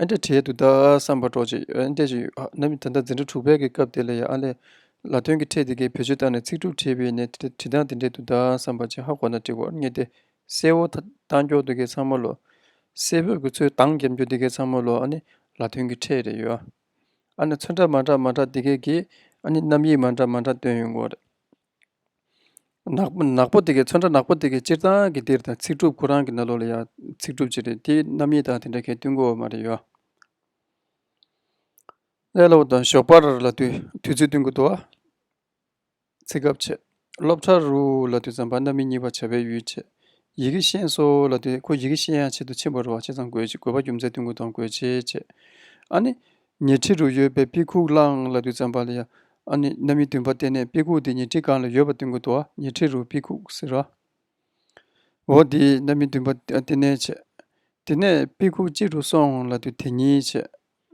ཨ་འདྲ་བྲིས་འདུག་ད་བསམ་པ་འདྲ་ཅིག་ཨ་འདྲ་ཅིག་ནམ་ད་ལྟ་འཛིན་གྲྭ་དྲུག་པའི་གི་སྐབས་དེ་ལ་ཡང་ཨ་ལས་ལ་དོན་གྱི་ཕྲད་དེ་གའི་བེད་སྤྱོད་བཏང་ནས་ཚིག་གྲུབ་བྲིས་པ་ཡིན་ནའི་དེ་འདྲ་བྲིས་སྟངས་དེ་འདྲ་འདུག་ད་བསམ་པ་ཅིག་ཧ་གོ་ན་འགྲིག་གོ་ངས་དེ་གསལ་བོ་ད་བཏང་རྒྱུ་དེ་གའི་ཚང་མ་ལོ། གསལ་བོ་གི་ཚོད་བཏང་རྒྱབ་རྒྱུ་དེ་གའི་ཚང་མ་ལོ་ཨ་ནི་ལ་དོན་གྱི་ཕྲད་རེད་ཡོད། ཨ་ནི་ཚོན་ཁྲ་མ་འདྲ་མ་འདྲ་དེ་གའི་གི་ཨ་ནི་རྣམ་དབྱེ་མ་འདྲ་མ་འདྲ་སྟོན་ཡོང་གི་རེད། ནག་པོ་ནག་པོ་དེ་གའི་ཚོན་ཁྲ་ནག་པོ་དེ་གའི་སྤྱིར་བཏང་གི་འདིར་དང་ཚིག་གྲུབ་ཁོ་རང་གི་ནང་ལོགས་ལ་ཡང་ཚིག་གྲུབ་ཅིག་རེད། དེ་རྣམ་དབྱེ་དང་དེ་འདྲ་གའི་སྟོན་གོ་མ་རེད་ཡོད། ལས་སླ་བོ་དང་ཞོགས་པར་ལ་དུས་དུས་ཚོད་སྟོན་གོ་འདུག་བ། ཚེ་སྐབས་བྱས། སློབ་གྲྭ་རུ་ལ་དུས་ཙམ་པ་རྣམ་དབྱེ་གཉིས་པ་བྱ་བའི་ཡུལ་བྱས། ཡི་གེ་ཤེས་སོ་ལ་དུས་ཁོ་ཡི་གེ་ཤེས་ཡང་ཆེད་དུ་ཕྱིན་པ་རུ་བ་བྱས་ཙང་དགོས་ཆེད་དགོས་པ་རྒྱུ་མཚན་སྟོན་གོ་དང་དགོས་ཆེད་བྱས། ཨ་ནི། ཉལ་ཁྲི་རུ་ཡོད་པའི་དཔེ་ཁུག་བླངས་ལ་དུས་ཙམ་པ་ལ་ཡང་ཨ་ནི་རྣམ་དབྱེ་བདུན་པ་བསྟན་ནས་དཔེ་ཁུག་དེ་ཉལ་ཁྲིའི་སྒང་ལ་ཡོད་པ་སྟོན་གྱི་འདུག་བ། ཉལ་ཁྲི་རུ་དཔེ་ཁུག་ཟེར་བ། འོ་དེ་རྣམ་དབྱེ་བདུན་པ་བསྟན་ནས་བྱས། དེ་ནས་དཔེ་ཁུག་ཕྱི་རུ་སོང་ལ་དུས་དེ་ཉིད་བྱས།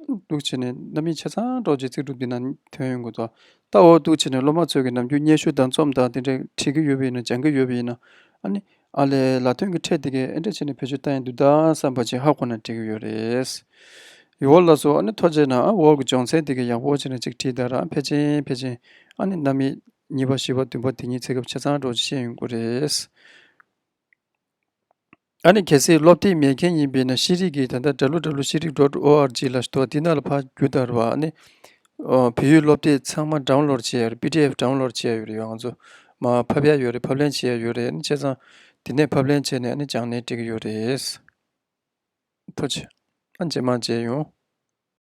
འདུག་བྱས་ནས་རྣམ་དབྱེ་ཆ་ཚང་འགྲོ་རྗེས་ཚིག་གྲུབ་འདི་ན་ཐོན་ཡོང་གི་འདུག་ད་འོ་འདུག་བྱས་ནས་སློབ་མ་ཚོས་ཀྱི་ནམ་རྒྱུན་སྙན་ཞུ་དང་རྩོམ་དང་དེ་འདྲ་བྲིས་ཀྱི་ཡོད་པ་ཡིན་ན་སྦྱང་གི་ཡོད་པ་ཡིན་ན་ཨ་ནི། ཨ་ལས་ལ་དོན་གྱི་ཕྲད་དེ་གའི་ཨེ་འདྲ་བྱས་ནས་བེད་སྤྱོད་བཏང་ཡ་འདུག་ད་བསམ་པ་ཅིག་ཧ་གོ་ན་འགྲིག་གི་ཡོད་རེད། ཡོ་ལ་སོ་ཨ་ནི་ཐོ་རྗེས་ན་ཨ་འོག་གི་སྦྱོང་ཚན་དེ་གའི་ཡག་པོ་བྱས་ནས་ཅིག་བྲིས་ད་ར་ཕལ་ཆེར་ཕལ་ཆེར་ཨ་ནི་རྣམ་དབྱེ་གཉིས་པ་བཞི་པ་བདུན་པ་དེ་གཉིས་ཚེ་སྐབས་ཆ་ཚང་འགྲོ་ཅིག་ཤེས་ཡོང་གི་རེད། ཨ་ནི་གལ་སྲིད་སློབ་དེབ་མེད་མཁན་ཡིན་པས་ན་ཤེས་རིག་གི་ད་ལྟ་www ཤེས་རིག་dot org ལ་ཞུ་དོ་དེ་ནང་ལ་ཕར་བརྒྱུད་ད་ར་བ་ཨ་ནི། ཨོ་བོད་ཡིག་སློབ་དེབ་ཚང་མ་download བྱེད་ཡ་རེད། པི་ཌི་ཨེཕ་download བྱེད་ཡ་ཡོད་རེད་ཡོད་ང་ཚོ། མར་ཕབ་ཡ་ཡོད་རེད། ཕབ་ལེན་བྱེད་ཡ་ཡོད་རེད། ཨ་ནི་བྱས་ཙང་དེ་ནས་ཕབ་ལེན་བྱས་ནས་ཨ་ནི་སྦྱངས་ནས་འགྲིག་གི་ཡོད་རེད། ཐུགས་རྗེ་ཆེ། ཨ་རྗེས་མ་མཇལ་ཡོང་།